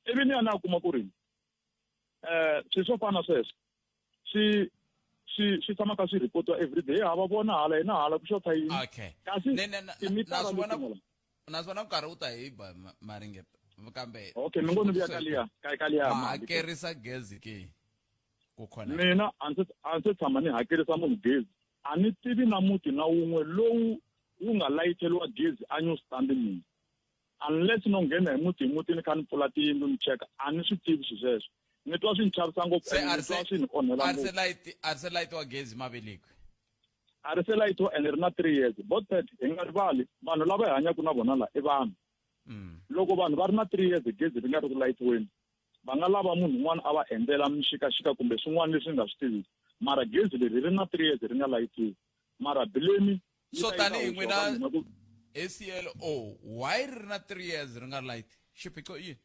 ivi ni ya ni ya kuma ku ri um swilo swo fana na sweswo swi swi swi tshama ka swi reportiwa everyday ha va vona hala hina hala ku xotha yini okay kasi timitara na swona nkarhi wu ta hi ba maringeta kambe okay mi ngo ni vuya ka liya ka ka liya ma hakerisa gezi ke ku connect mina a ndzi a ndzi tshama ni hakerisa munhu gezi a ni tivi na muti na wun'we lowu wu nga layitheliwa gezi a new stand mina unless no nghena hi muti hi muti ni kha ni pfula tiyindlu ni cheka a ni swi tivi swi sweswo ni twa swi ni chavisa ngopfu and ni twa swi ni onhela ngopfu a ri se layitiwa gezi mavelikwi a ri se layitiwa and ri na three years botpet hi nga rivali vanhu lava hi hanyaka na vona la i vanhu mm. loko vanhu va ri na three years gezi ri nga ri ku layitiweni va nga lava munhu un'wana a va endlela mixikaxika kumbe swin'wana leswi nga swi tiviki mara gezi leri ri na three years ri nga layitiwi mara blame so tanihi n'wina aclo why ri ri na three years ri nga light xiphiqo i yini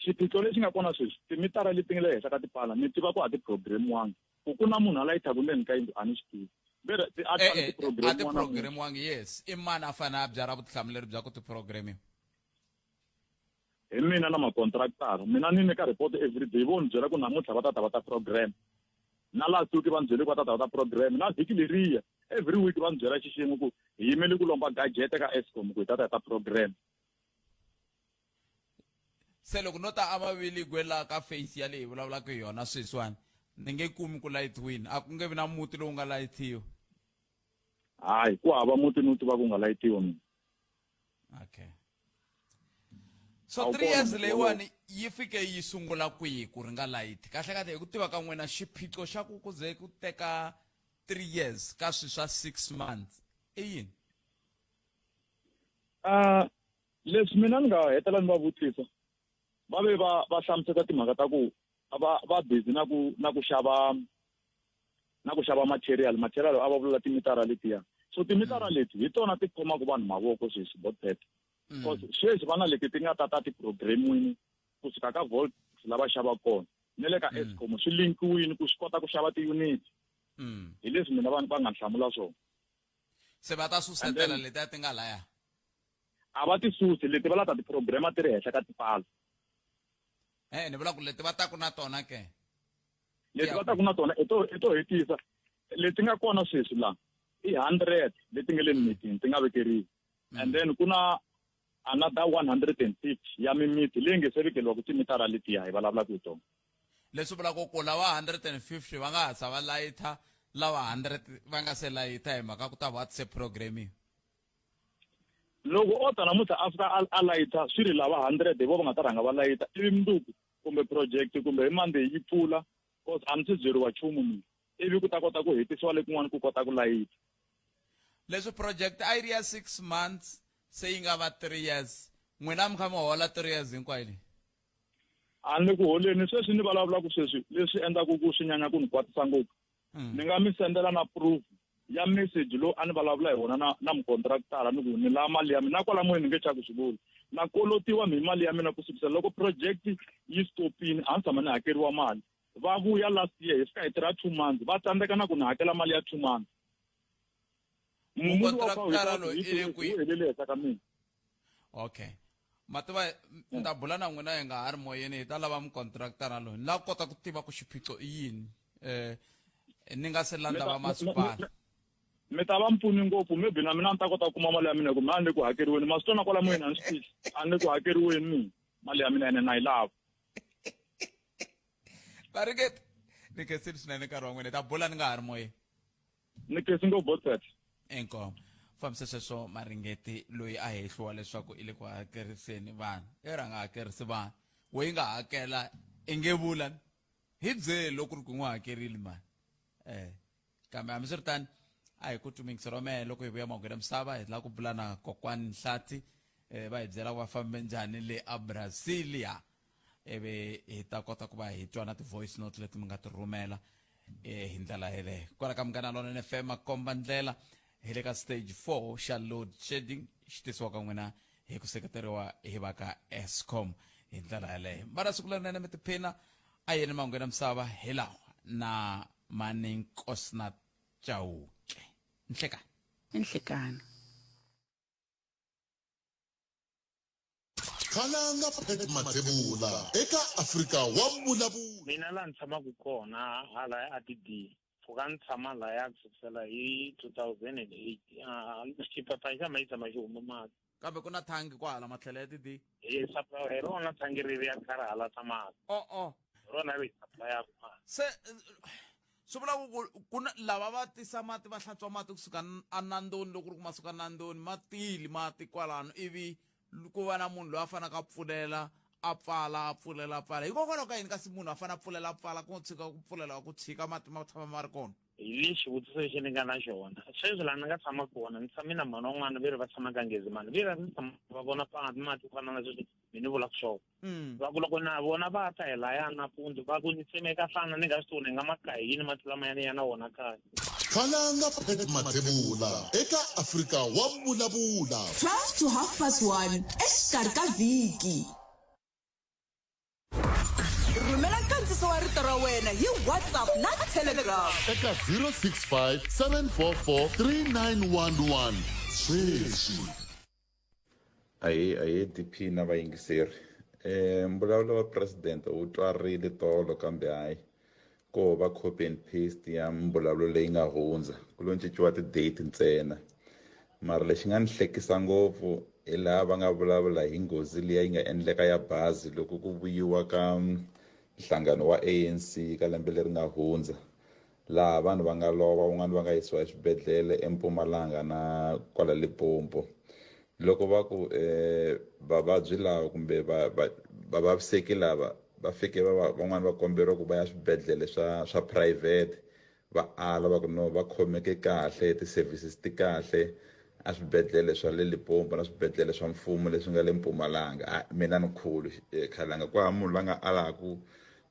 xiphiqo lexi nga kona sweswi timitara leti nga le henhla ka tipala ni tiva ku a ti programmiwangi ku ku na munhu a layithaku ndzeni ka yindlu a ni swi tivi vere a eh, eh, a ti programmiwangi yes i mani a fanele a byara vutihlamuleri bya ku ti programmiwa hi mina na makontraktara mina ni nyika report everyday vo ni byela ku namuntlha va ta ta va ta program na last week va ni byele ku va ta ta va ta program na vhiki leriya every week va ni byela xixin'we ku hi yimele ku lomba gadget ka escom ku hi ta ta hi ta program se loko no ta amaviligwe la ka face ya leyi vulavulaka hi yona sweswiwani ni nge kumi ku layitiwini a ku nge vi na muti lowu nga layitiwa hayi ku hava muti ni wu tiva ku nga layitiwa mina okay so three years leyiwani yi fike yi sungula kwihi ku ri nga layiti kahle kahle hi ku tiva ka n'wina xiphiqo xa ku ku ze ku teka three years ka swi swa six months i yini uh, leswi mina ni nga hetela ni va vutisa va ve va va hlamuseta timhaka ta ku va va busy na ku na ku xava na ku xava material material a va vula timitara letiya so timitara mm. leti hi tona ti khomaka vanhu mavoko sweswi botbet mm. because sweswi va na leti ti nga tata ti-programmini kusuka ka volt lava xava kona ni le ka mm. escom swi linkiwini ku swi kota ku xava ti-unit hi leswi mina vanhu va nga hlamula swona se va ta susetela letiya ti nga laya a va ti susi leti va la ta ti-programa ti ri henhla ka tipala e ni vula ku leti va taku na tona ke leti va taku na tona i to i to hetisa leti nga kona sweswi la i hundred leti nga le mimitini ti nga vekeriwa mm. and then ku na another 150 ya mimiti leyi nge se vekeriwa ku timitara letiya hi vulavulaka hi tona leswi vulaka ku lava 150 va nga ha sa va layitha lava 100 va nga se layitha hi mhaka ku ta va se programming loko o ta namuntlha a fika a layitha swi ri lava 100 hi vo va nga ta rhanga va layitha ivi mundzuku kumbe project kumbe hi Monday yi pfula cause a ni se byeriwa nchumu mina ivi ku ta kota ku hetisiwa le kun'wana ku kota ku layita leswi project a yi ri ya six months se yi nga va three years n'wina mi kha mi hola three years hinkwayo leyi a ni le ku holeni sweswi ni vulavulaka sweswi leswi endlaku ku swi nyanya ku ni kwatisa ngopfu mm. ni nga mi sendela na proof ya message lowu a ni vulavula hi wona na na mukontraktara ni ku ni lava mali ya mina na kwala moyeni ni nge chavi swi vula na kolotiwa mi mali ya mina ku sukisela loko project yi stopini a ni tshama ni hakeriwa mali va vuya last year hi fika hi tirha two months va tsandzeka na ku ni hakela mali ya two months mukontraktara loyi i le kwihi helele henhla ka mina okay mativa ni ta bula na n'wina hi nga ha ri moyeni hi ta lava mukontraktara loyi ni lava ku kota ku tiva ku xiphiqo i yini um ni nga se landza va masipala mi ta va mpfuni ngopfu maybe na mina ni ta kota ku kuma mali ya mina hi ku mina a ni le ku hakeriweni ma swi twa na kwala moyeni a ni swi tivi a ni le ku hakeriweni mina Mali ya mina ene na yi lava. Varingeti ni khensile swinene nkarhi wa n'wina hi ta bula ni nga ha ri moyeni. Ni khensi ngopfu Botset. Inkomu. Fambise sweswo Maringeti loyi a hehliwa leswaku i le ku hakeriseni vanhu. I ri a nga hakerisi vanhu. We yi nga hakela i nge vula hi byeli loko ku ri ku n'wi hakerile mani. Eh. Kambe hambiswiritano a hi ku twi mehe loko hi vuya mahungwini ya misava hi lava ku bula na kokwani Nhlathi eh, va hi byela ku va fambe njhani le a Brasilia ivi hi ta kota ku va hi twa na ti-voice note leti mi nga ti rhumela eh, hi ndlela yeleyo kwala ka Munghana Lonene FM makomba ndlela hi le ka stage 4 xa load shedding xi tisiwaka n'wina hi ku seketeriwa hi va ka Eskom hi ndlela yeleyo va siku lerinene mi tiphina a yeni mahungwini ya misava hi lawa na Mani Nkosina Chauke nhlekani Nhlekani. Khalanga Pat Mathebula eka Afrika wa Vulavula. Mina laha ni tshamaka kona halaya a TD pfuka ni tshama laya ku sukisela hi 2008 xiphepha xa ma tshama xi huma mati kambe ku na thangi kwahala matlhelo ya TD hi supply hi rona thangi ri ri ya kha ri halata mati o-o hi rona ri hi supply-aka mati se swi vula ku ku na lava va tisa mati va hlantswa mati kusuka enandoni loko ku ri ku ma suka nandoni ma tile mati kwalano ivi ku va na munhu loyi a faneleke a pfulela a pfala a pfulela a pfala hikokwalaho ka yini kasi munhu a fanele a pfulela a pfala ku tshika ku pfulela ku tshika mati ma tshama ma ri kona hi le xivutiso lexi ni nga na xona sweswi laha ni nga tshama kona ni tshame na mhani wan'wana ve ri va tshama ka Nghezimani ve ri tshama va vona patu mati ku fana na sweswi mi ni vulaka swona va ku loko na vona va ta hi laya nampundzu va ku ni tsemeka nhlana ni nga swi tivi ni nga ma kahi yini mati lamayani ya na wona kaya Khalanga Pat Mathebula eka Afrika wa Vulavula. 12 to half past 1 exikarhi ka vhiki. Rhumela nkandziso wa rito ra wena hi WhatsApp na Telegram. Eka 065 744 3911 sweswi. Ahee ahee DP na vayingiseri eh mbulavulo wa president wu twarile tolo kambe hayi ko va copy and paste ya mbulavulo leyi nga hundza ku lo cinciwa ti-date ntsena mara lexi nga ni hlekisa ngopfu hi laha va nga vulavula hi nghozi liya yi nga endleka ya bazi loko ku vuyiwa ka nhlangano wa ANC ka lembe leri nga hundza laha vanhu va nga lova van'wana va nga yisiwa eswibedhlele eMpumalanga na kwala Limpopo loko va ku um vavabyi lava kumbe vavaviseki lava va fike va van'wani va komberiwa ku va ya swibedhlele swa swa private va ala va ku no va khomeke kahle ti-services ti kahle a swibedhlele swa le Limpopo na swibedhlele swa mfumo leswi nga le Mpumalanga a mina ni khulu eh, khalanga ku hava munhu la nga alaku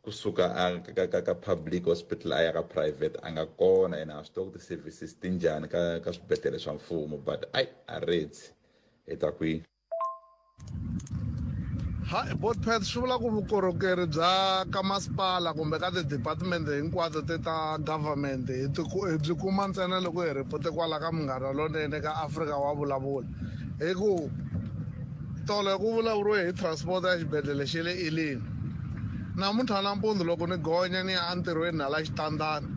kusuka a ka ka ka public hospital a ya ka private a nga kona ene a swi tiva ku ti-services ti njhani ka ka swibedhlele swa mfumo but ayi a retsi hi ta kwihi Ha Botpet swi vula ku vukorhokeri bya ka masipala kumbe ka ti-department hinkwato ti ta government hi ti hi byi kuma ntsena loko hi report kwala ka Munghana Lonene ka Afrika wa vulavula hi ku tolo ku vulavuriwe hi transport ya xibedhlele xa le Elim namuntlha nampundzu loko ni gonya ni ya entirhweni hala xitandani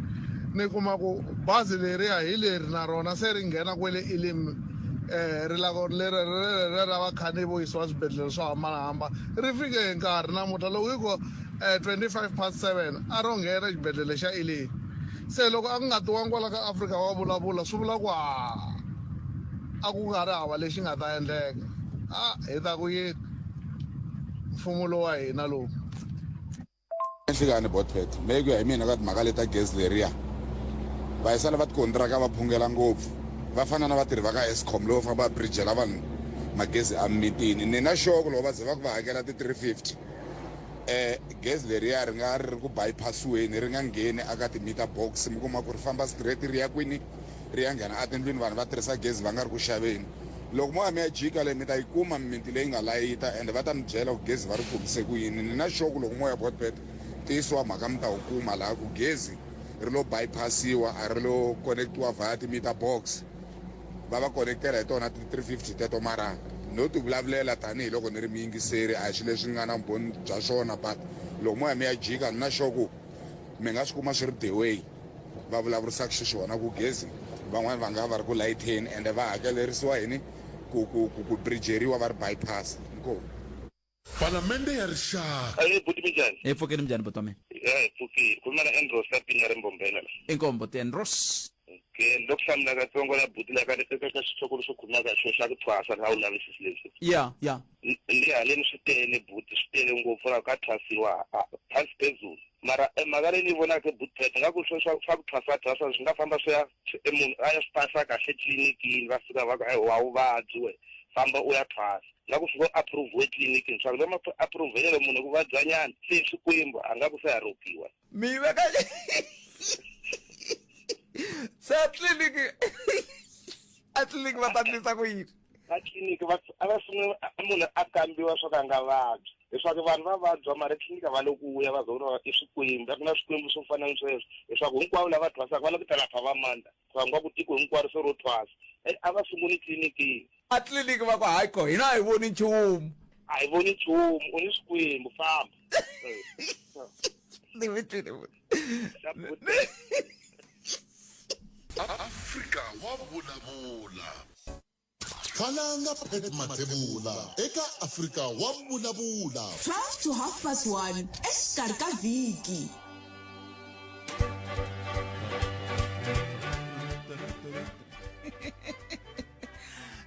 ni kuma ku bazi leriya hi leri na rona se ri nghena kwele Elim eh ri lava leri leri ra vakhandziyi vo yisiwa swibedhlele swo hambanahambana ri fike hi nkarhi namuntlha loko yi ku 25 past 7 a ro nghena xibedhlele xa Elim se loko a ku nga tiwangi kwala ka Afrika wa vulavula swi vula ku a a ku nga ri hava lexi nga ta endleka a hi ta ku yini mfumo lowa hina lowu Nhlikani Botpet me ku ya hi mina ka timhaka leta gezi leriya vayisana va tikontiraka va phungela ngopfu va fana na vatirhi va ka Eskom lovo famba va bridgela vanhu magezi emimitini ni na sure ku loko va ze va ku va hakela ti-350 eh gezi leriya ri nga ri ri ku bypassiweni ri nga ngheni aka ti-meter box mi kuma ku ri famba straight ri ya kwini ri ya nghena etindlwini vanhu va tirhisa gezi va nga ri ku xaveni loko mo ya mi ya jika leyi mi ta yi kuma mimiti leyi nga layita ende va ta mi byela ku gezi va ri kumise ku yini ni na sure ku loko mo ya botbet ntiyiso wa mhaka mi ta wu kuma laha ku gezi ri lo bypassiwa a ri lo connectiwa via ti-meter box va va connectela hi tona ti-350 teto mara no ti vulavulela tanihiloko ni ri muyingiseri a hi swilo leswi nga na vumbhoni bya swona but loko mo ya mi ya jika ni na sure ku mi nga swi kuma swi ri the way va vulavurisaka xiswona ku gezi van'wani va nga va ri ku layitheni ende va hakelerisiwa yini ku ku ku ku bridgeriwa va ri bypass inkomu. Palamende ya Rixaka. Ahe buti minjhani? Hi pfukile minjhani buti wa mina? Ya hi pfukile. Khuluma na Andros la Pinya re Mbombela la. Inkomu buti Andros. Okay, ni lo ku hlamula katsongo la buti la ka eka ka xihloko lexo khulumaka hi xona xa ku thwasa a wu lavisisi leswi. Ya, ya. Ni haleni swi tele buti, swi tele ngopfu la ka thwasiwa phansi phezulu. Mara e mhaka leyi ni yi vonaka buti Pet nga ku swa swa swa ku thwasa thwasa swi nga famba swi ya e munhu a ya swi pasa kahle tlilinikini va fika va ku a wu vabyi we famba u ya thwasa. Nga ku swi ngo approve-iwe etliliniki swa ku va ma approve-ele munhu ku vabya nyana se swikwembu a nga ku se a ropiwa. Mi yi veka se a tliliniki a tliliniki va ta ndlisa ku yini? A tliliniki va a va sungula munhu a kambiwa swa ku a nga vabyi leswaku vanhu va vabya mara etliliniki a va le ku vuya va za ku i swikwembu a ku na swikwembu swo fana ni sweswo leswaku hinkwavo lava thwasaka va la ku ta lapha va mandla va nga ku tiko hinkwaro se ro thwasa a va sunguli tliliniki. A tliliniki va ku hayi ko hina a hi voni nchumu. A hi voni nchumu u ni swikwembu famba. Ni mi twile. Afrika wa vulavula. Khalanga Pat Mathebula eka Afrika wa vulavula. 12 to half past 1 exikarhi ka vhiki.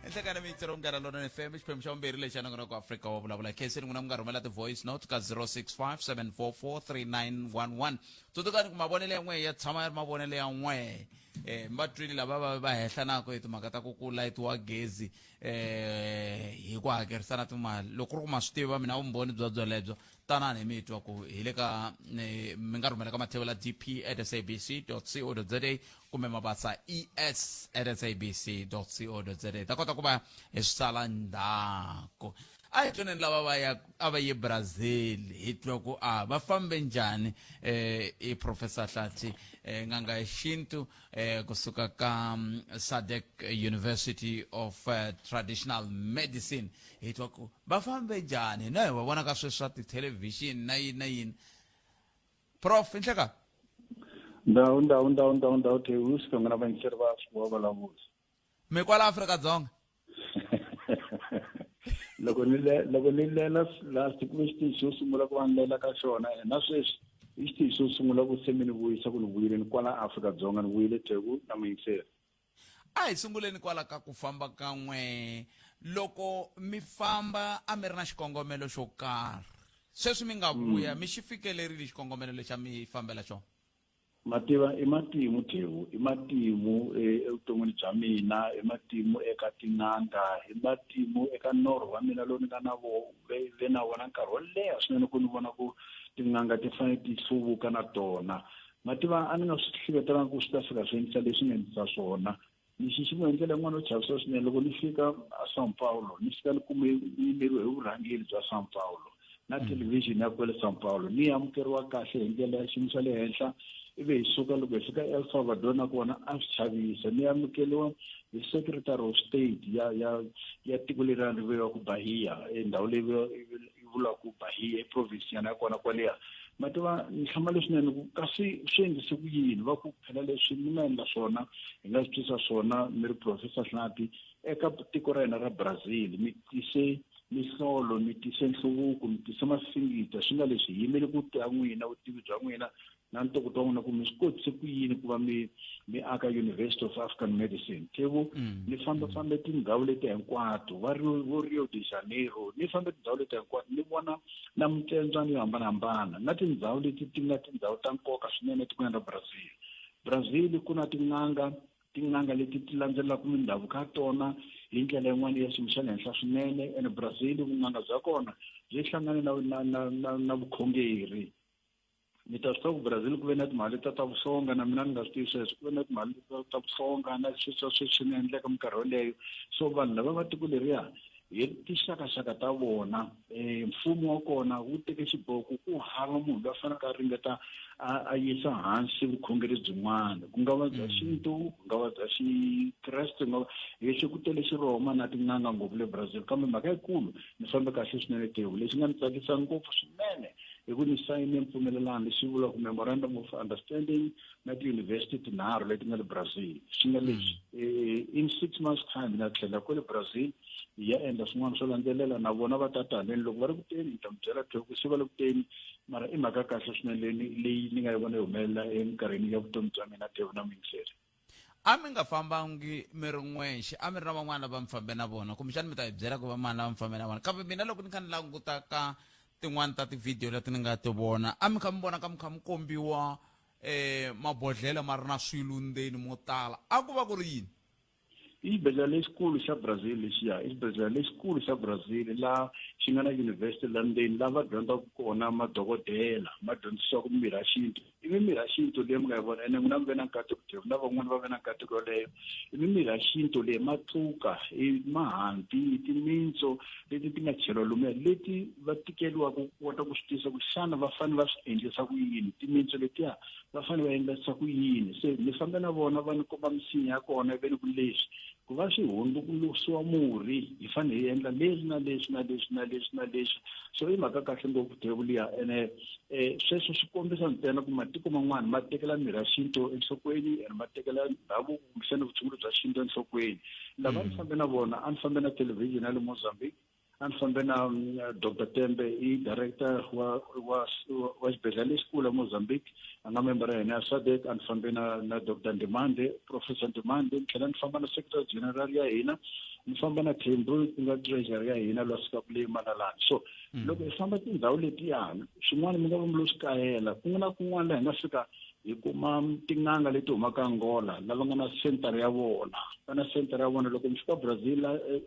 Nhlekani miyingiselo Munghana Lonene FM xiphemu xa vumbirhi lexi a nongonoko Afrika wa vulavula khenseni n'wina mi nga rhumela ti-voice note ka 065 744 3911 tsundzukani ku mavonelo ya n'we ya tshama ya ri mavonelo ya n'we eh mi va twile lava va va hehlanaka hi timhaka ta ku ku layitiwa gezi eh hi ku hakerisana timali loko ku ri ku ma swi tiva mina vumbhoni bya byolebyo tanani hi mi twa ku hi le ka eh, mi nga rhumela ka mathevela dp at sabc co za kumbe mabasa es at sabc co za ta kota ku va hi swi sala ndzhaku a hi tweneni lava va ya a va ye brazil hi twa ku a va fambe njhani eh i professor Hlathi eh, n'anga ya xintu eh kusuka ka mm, SADC University of eh, Traditional Medicine hi twa ku va fambe njhani na hi va vona ka sweswi swa tithelevhixini na yini na yini prof inhleka ndhawu ndhawu ndhawu ndhawu ndhawu thewu xikan'we na vayingiseri va swi va vulavula mi kwala Afrika Dzonga loko ni le loko ni lela last ku ve xitichi xo sungula ku va ni lela ka xona na sweswi i xitichi xo sungula ku se mi ni vuyisa ku ni vuyile ni kwala Afrika-Dzonga ni vuyile Theku na muyingiseri a hi sunguleni kwala ka ku famba ka n'we loko mi famba a mi ri na xikongomelo xo karhi sweswi mi nga vuya mi xi fikelerile xikongomelo lexi a mi fambela xona Mativa i matimu Thewu, i matimu evuton'wini bya mina, i matimu eka tin'anga, i matimu eka norho wa mina lowu ni nga na vo ve ve na wona nkarhi wo leha swinene ku ni vona ku tin'anga ti fanele ti hluvuka na tona. Mativa a ni nga swi hleketelanga ku swi ta fika swi endlisa leswi nga endlisa swona. Ni xiximiwe hi ndlela yin'wana yo chavisa swinene loko ni fika a São Paulo, ni fika ni kume ni yimeriwe hi vurhangeri bya São Paulo na thelevhixini ya kwale São Paulo. Ni amukeriwa kahle hi ndlela ya xiyimo xa le henhla ivi hi suka loko hi fika El Salvador na kona a swi chavisa. Ni amukeriwa hi Secretary of State ya ya ya tiko leriya ri vuriwaka Bahia, ndhawu leyi yi vuriwaka Bahia i province nyana ya kona kwaleya. Ma tiva ni hlamale swinene ku kasi swi endlise ku yini va ku phela leswi mi nga endla swona hi nga swi twisa swona mi ri Professor Hlapi eka tiko ra hina ra Brazil mi tise mihlolo mi tise nhluvuko mi tise masingita swi nga leswi hi yimele ku twa n'wina vutivi bya n'wina na ntokoto wa n'wina ku mi swi kotise ku yini ku va mi mi aka University of African Medicine Thevo ni fambe fambe tindhawu leti hinkwato va Rio vo Rio de Janeiro ni fambe tindhawu leti hinkwato ni vona na mitsembyana yo hambanahambana na tindhawu leti ti nga tindhawu ta nkoka swinene etikweni ra Brazil Brazil ku na tin'anga tin'anga leti ti landzelelaka mindhavuko ya tona hi ndlela yin'wana ya xiyimo xa le henhla swinene ene Brazil vun'anga bya kona byi hlangane na na na na na vukhongeri ni ta swi tiva ku Brazil ku ve na timali ta ta vuhlonga na mina ni nga swi tivi sweswo ku ve na timali ta ta vuhlonga na sweswi swa sweswi swi nga endleka minkarhi yoleyo so vanhu lava va tiko leriya hi tinxakaxaka ta vona um mfumo wa kona wu teke xiboho ku ku hava munhu loyi a faneleke a ringeta a a yisa hansi vukhongeri byin'wana ku nga va bya xintu ku nga va bya xikreste ku nga va hexi ku tele xirhoma na tin'anga ngopfu le Brazil kambe mhaka yikulu ni fambe kahle swinene tewu lexi nga ni tsakisa ngopfu swinene. I ku ni sayine mpfumelelano lexi vulaka memorandum of understanding na tiyunivhesiti tinharhu leti nga le Brazil. Swi nga leswi in 6 months time na tlhela kwale Brazil hi ya endla swin'wana swo landzelela na vona va ta ta haleni. Loko va ri ku teni ni ta mi byela ku se va le ku teni, mara i mhaka kahle swinene leyi ni nga yi vona yi humelela eminkarhini ya vutomi bya mina Devu na muyingiseri. A mi nga fambangi mi ri n'wexe, a mi ri na van'wana lava mi fambe na vona, kumbexana mi ta hi byela ku va mani lava mi fambe na vona. Kambe mina loko ni kha ni languta ka tin'wani ta tivhidiyo leti ni nga ti vona, a mi kha mi vona ka mi kha mi kombiwa mabodlhela ma ri na swilo ndzeni mo tala, a ku va ku ri yini? I xibedhlele lexikulu xa Brazil lexiya, i xibedhlele lexikulu xa Brazil laha xi nga na yunivhesiti la ndzeni laha va dyondzaka kona madokodela, ma dyondzisiwaka mimirhi ya xintu. I mimirhi ya xintu leyi mi nga yi vona ene n'wina mi ve na nkateko na van'wani va ve na nkateko yoleyo. I mimirhi ya xintu leyi matluka, i mahanti, i timintsu leti ti nga cheriwa lomuya leti va tikeriwaka ku kota ku swi tisa ku xana va fanele va swi endlisa ku yini timintsu letiya va fanele va endlisa ku yini. Se ni fambe na vona va ni komba misinya ya kona ivi ni ku leswi ku va swi hundzuluxiwa murhi hi fanele hi endla leswi na leswi na leswi na leswi na leswi. So i mhaka kahle ngopfu Devu liya ene sweswo swi kombisa ntsena ku matiko man'wana ma tekela mirhi ya xintu enhlokweni and ma tekela ndhavuko kumbexana vutshunguri bya xintu enhlokweni. Lava ni fambe na vona, a ni fambe na television ya le Mozambique, a ni fambe na Doctor Tembe, i director wa wa wa xibedhlele lexikulu eMozambique, a nga member ya hina ya SADC. A ni fambe na na Doctor Ndimande, Professor Ndimande, ni tlhela ni famba na Secretary General ya hina, ni famba na Thembu ku nga treasury ya hina loyi a sukaka le Manalani. So loko hi famba tindhawu letiyani, swin'wana mi nga va mi lo swi kayela, kun'wana na kun'wana laha hi nga fika hi kuma tin'anga leti humaka Angola lava nga na center ya vona, va na center ya vona. Loko mi fika Brazil,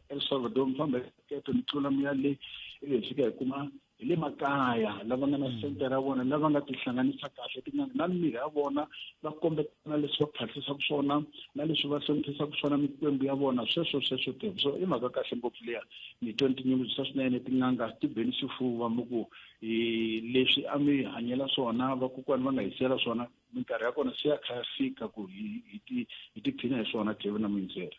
El Salvador, mi famba hi xikepe mi tlula mi ya le, ivi hi fika hi kuma hi le makaya lava nga na center ya vona, lava nga tihlanganisa kahle tin'anga na mimirhi ya vona, va kombetana leswi va phahlisaka swona na leswi va hloniphisaka swona mikwembu ya vona, sweswo sweswo Devu. So i mhaka kahle ngopfu liya, ni twa ni tinyungubyisa swinene. Tin'anga ti beni xifuva mi ku hi leswi a mi hanyela swona, vakokwani va nga hi siyela swona, minkarhi ya kona se ya kha ya fika ku hi tiphina hi swona Devu na muyingiseri.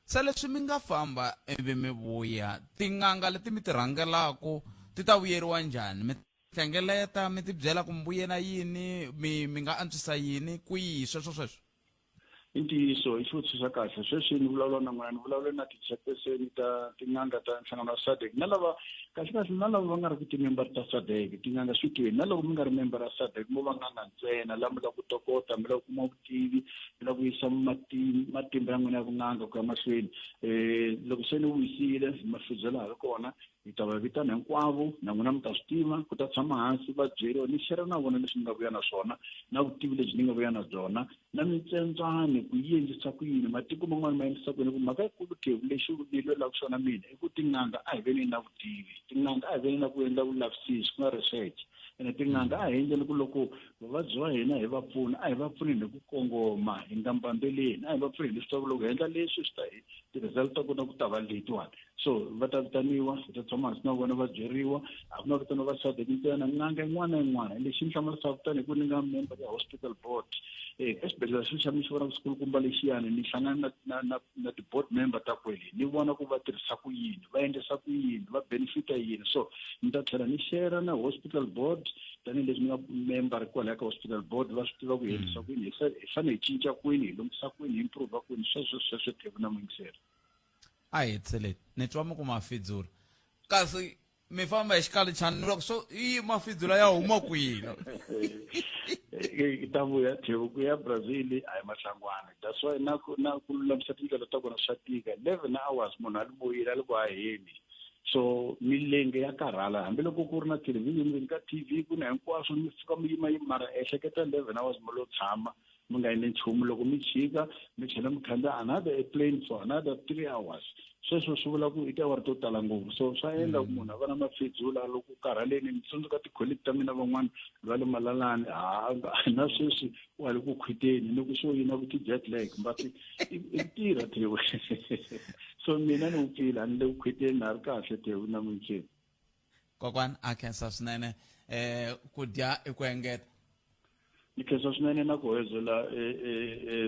Se leswi mi nga famba ivi mi vuya, tin'anga leti mi ti rhangelaku ti ta vuyeriwa njhani? Mi hlengeleta mi ti byela ku mi vuye na yini, mi nga antswisa yini, kwihi, sweswo sweswo? I ntiyiso, i xivutiso xa kahle. Sweswi ni vulavula na n'wina, ni vulavule na ti-chairperson ta tin'anga ta nhlangano wa SADC, na lava kahle kahle na lava va nga ri ku ti-member ta SADC, tin'anga swi tweni. Na loko mi nga ri member ya SADC, mo va n'anga ntsena, la mi lava ku tokota, mi lava ku kuma vutivi, mi lava ku yisa matimba ya n'wina ya vun'anga ku ya mahlweni. Loko se ni wisile, mafidzela ha ri kona, hi ta va vitana hinkwavo, na n'wina mi ta swi tiva, ku ta tshama hansi va byeriwa, ni share na vona leswi ni nga vuya na swona, na vutivi lebyi ni nga vuya na byona, na mitsembyani ku yi endlisa ku yini, matiko man'wana ma endlisa ku yini. Ku mhaka yikulu Devu lexi ni lwelaka xona mina i ku tin'anga a hi veni na vutivi, tin'anga a hi veni na ku endla vulavisisi ku nga research, ene tin'anga a hi endleni ku loko vavabyi va hina hi va pfuna, a hi va pfuneni hi ku kongoma, hi nga mbambeleni, a hi va pfuneni hi swi tiva ku loko hi endla leswi swi ta hi ti-result ta kona ku ta va letiwani. So va ta vitaniwa, hi ta tshama hansi na vona va byeriwa. A ku na vitaniwa va SADC ntsena, n'anga yin'wana na yin'wana. Lexi ni hlamarisaka tanihi ku ni nga member ya hospital board, ka xibedhlele xexi xa mi xi vonaka xikulukumba lexiyani, ni hlangana na na na na ti-board member ta kwele, ni vona ku va tirhisa ku yini, va endlisa ku yini, va benefita yini. So ni ta tlhela ni share na hospital board tanihileswi ni nga member kwalaya ka hospital board, va swi tiva ku hi endlisa ku yini, hi fanele hi cinca kwini, hi lunghisa kwini, hi improve kwini, sweswo sweswo Devu na muyingiseri. A hi hetiseleni, ni twa mi ku mafidzula, kasi mi famba hi xikalichana loko swo i mafidzula ya huma kwihi? I ta vuya Devu ku ya Brazil a hi mahlangwana, that's why na ku na ku lulamisa tindlela ta kona swa tika. 11 hours munhu a li vuyile a li ku haheni, so milenge ya karhala, hambiloko ku ri na television ka TV ku na hinkwaswo, mi fika mi yima yima, mara ehleketa 11 hours mi lo tshama mi nga endli nchumu. Loko mi chika mi tlhela mi khandziya another airplane for another 3 hours, sweswo swi vula ku i tiawara to tala ngopfu. So swa endla ku munhu a va na mafidzula loko karhaleni. Ni tsundzuka ti-colleague ta mina van'wana va le Malalani, ha na sweswi wa le ku khwiteni ni ku swo yina ku ti-jet lag, but i tirha Devu. So mina ni wupfile, a ni le ku khwiteni, na ri kahle Devu na muncini. Kokwana, a khensa swinene, ku dya i ku engeta. Ni khensa swinene na ku hoyozela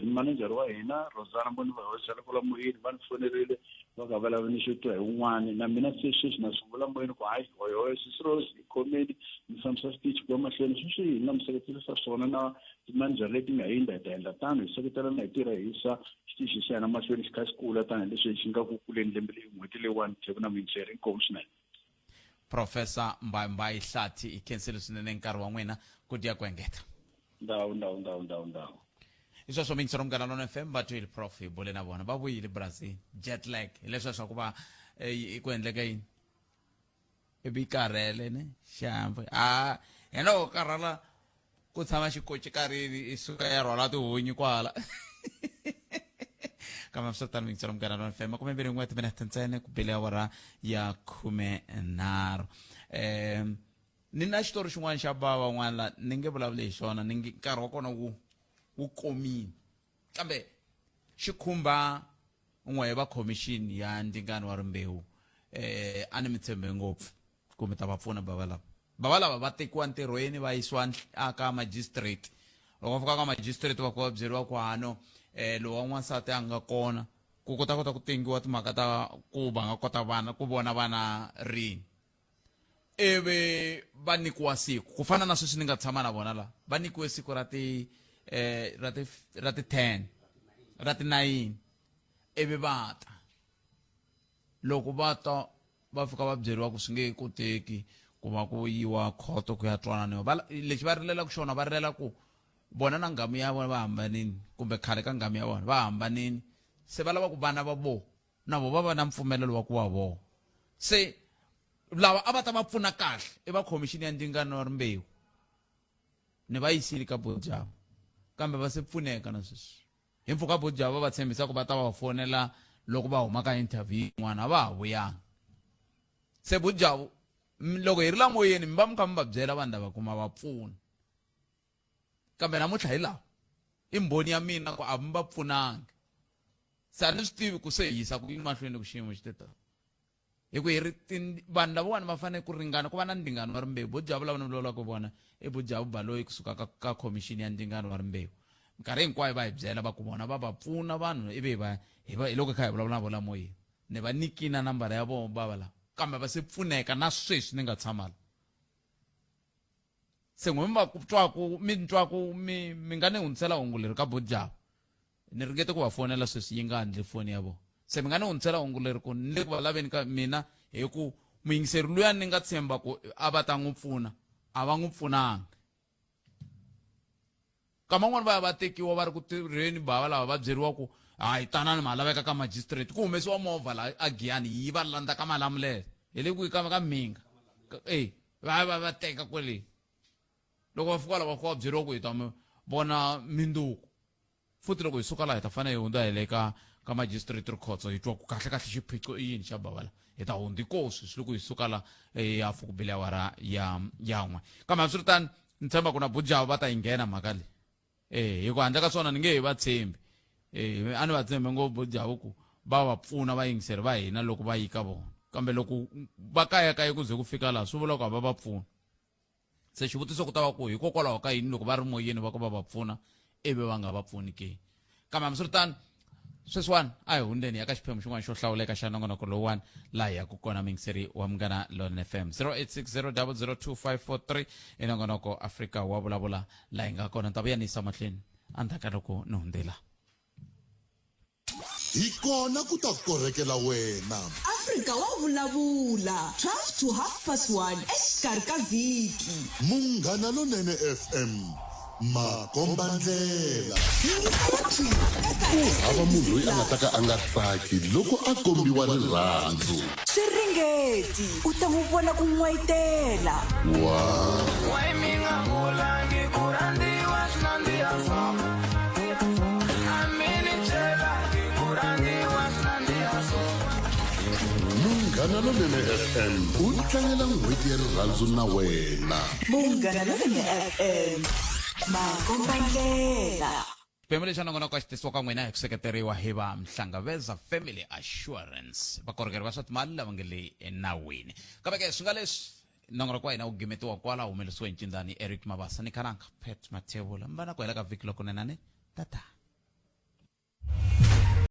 manejara wa hina Rosana, mo ni va hoyozela kwala moyeni, va ni fonerile Va ka va lava ni xo twa hi wun'wani na mina se sweswi na swi vula moyeni ku hayi hoyohoyo sisi Rose hi khomeni mi fambisa xitichi ku ya mahlweni sweswi hi nga mi seketerisa swona na timanjara leti nga hindza hi ta endla tano hi seketelana hi tirha hi yisa xitichi xa hina mahlweni xi kha xi kula tanihileswi xi nga ku kuleni lembe leyi n'hweti leyiwani Theku na muyingiseri inkomu swinene. Professor Mbaimbai Hlathi hi khensile swinene nkarhi wa n'wina ku dya ku engeta. Ndhawu ndhawu ndhawu ndhawu ndhawu. Hi sweswo miyingisero Munghana Lonene FM va twile prof hi bule na vona va vuyile Brazil jet lag hi leswiya swa ku va eh, ku endleka yini ivi yi karhele ne xihahampfhuka a hi loko karhala ku tshama xikocikarini i suka ya rhwala tihunyi kwala kambe swi tano miyingisero Munghana Lonene FM 21 timinete ntsena ku bile awara ya 13 um ni na xitori xin'wana xa bava van'wana la ni nge vulavuli hi xona ni nge nkarhi wa kona wu wu komile kambe xi khumba n'we va khomixini ya ndzingano wa rimbewu eh a ni mi tshembe ngopfu ku mi ta va pfuna bava lava bava lava va tekiwa ntirhweni va yisiwa aka magistrate loko va fika ka magistrate va ku va byeriwa ku hano eh lowa n'wansati a nga kona ku kota kota ku tengiwa timhaka ta ku va nga kota vana ku vona vana rini ivi va nyikiwa siku ku fana na sweswi ni nga tshama na vona la va nyikiwe siku ra ti eh, ra ti ra ti 10 ra ti 9 ivi va ta loko va ta va fika va byeriwa ku swi nge koteki ku va ku yiwa khoto ku ya twananiwa va lexi va rilelaka xona va rilela ku vona na nghamu ya vona va hambanini kumbe khale ka nghamu ya vona va hambanini se va lava ku vana va vo na vo va va na mpfumelelo wa ku va vo se lava a va ta va pfuna kahle i va khomixini ya ndzingano wa rimbewu ni va yisile ka bojava kambe va se pfuneka na sweswi hi mpfhuka bojava va tshembisa ku va ta va fonela loko va huma ka interview yin'wana a va ha vuyanga se bojavu loko hi ri la moyeni mi va mi kha mi va byela vanhu lava kuma va pfuna kambe namuntlha hi lawa i mbhoni ya mina ku a mi va pfunangi se a ni swi tivi ku se hi yisa ku yini mahlweni ku xiyimo xi te tani hi ku hi ri vanhu lavawani va fanele ku ringana ku va na ndzingano wa rimbewu bojavu lava ni vulavulaka vona i bojavu baloyi kusuka ka, ka khomixini ya ndzingano wa rimbewu minkarhi hinkwayo va hi byela va ku vona va va pfuna vanhu ivi hi va hi va hi loko hi kha hi vulavula na vona moyeni ni va nyikina nambara ya vona bava lava kambe va se pfuneka na sweswi ni nga tshama la se n'we mi va twaku mi ni twaku mi mi nga ni hundzisela hungu leri ka bojavu ni ringete ku va fonela sweswi yi nga ndli foni ya vona se mi nga ni hundzisela hungu leri ku ni le ku va laveni ka mina hi ku muyingiseri luya ni nga tshemba ku a va ta n'wi pfuna a va n'wi pfunanga kama van'wani va ya va tekiwa va ri ku tirheni bava lava va byeriwa ku hayi tanani ma laveka ka magistrate ku humesiwa movha la a giyani yi va landza ka malamulele hi le kwihi ka ka mhinga e va va va teka kwele loko va fika la va fika va byeriwa ku hi ta mi vona minduku futhi loko hi suka laha hi ta fanele hi hundza hi le ka ka magistrate rikhotso hi twa ku kahle kahle xiphiqo i yini xa bava la hi ta hundzi ko sweswi loko hi suka la ya eh, fuku bile awara ya ya n'we kambe hambiswiritano ni tshemba ku na bujava va ta yi nghena mhaka leyi eh hi ku handle ka swona ni nge he va tshembi eh a ni va tshembe ngopfu bujava ku va va pfuna vayingiseri va hina loko va yi ka vona kambe loko va kayakaye ku ze ku fika laha swi vula ku a va va pfuna se xivutiso ku ta va ku hikokwalaho ka yini loko va ri moyeni va ku va va pfuna ivi va nga va pfuni ke kambe hambiswiritano sweswiwani a hi hundzeni ya ka xiphemu xin'wana xo hlawuleka xa nongonoko lowuwani laha hi yaku kona mingiseri wa munghana lon fm 0860002543 i nongonoko afrika wa vulavula laha hi nga kona ni ta vuya ni yisa mahlweni endzhaku ka loko ni hundzela Hi kona ku ta korhekela wena. Afrika wa vulavula, 12 to half past 1 exikarhi ka vhiki. Munghana Lonene FM, makombandlela. Yingisela thwi eka Ku hava SABC munhu loyi a nga ta Plus. ka a nga tsaki loko a kombiwa rirhandzu. Swi ringeti, u ta n'wi vona ku n'wayitela. Wow. Munghana Lonene FM u tlangela n'hweti ya rirhandzu na wena. Munghana Lonene FM, makombandlela. Xiphemu lexi xa nongonoko xi tisiwa ka n'wina hi ku seketeriwa hi va Mhlangaveza Family Assurance, vakorhokeri va swa timali lava nga le enawini. Kambe ke swi nga leswi nongonoko wa hina wu gimetiwa kwala humelerisiwe hi ncindani Eric Mabasa ni Khalanga Pat Mathebula. Mi va na ku hela ka vhiki lokunene tata.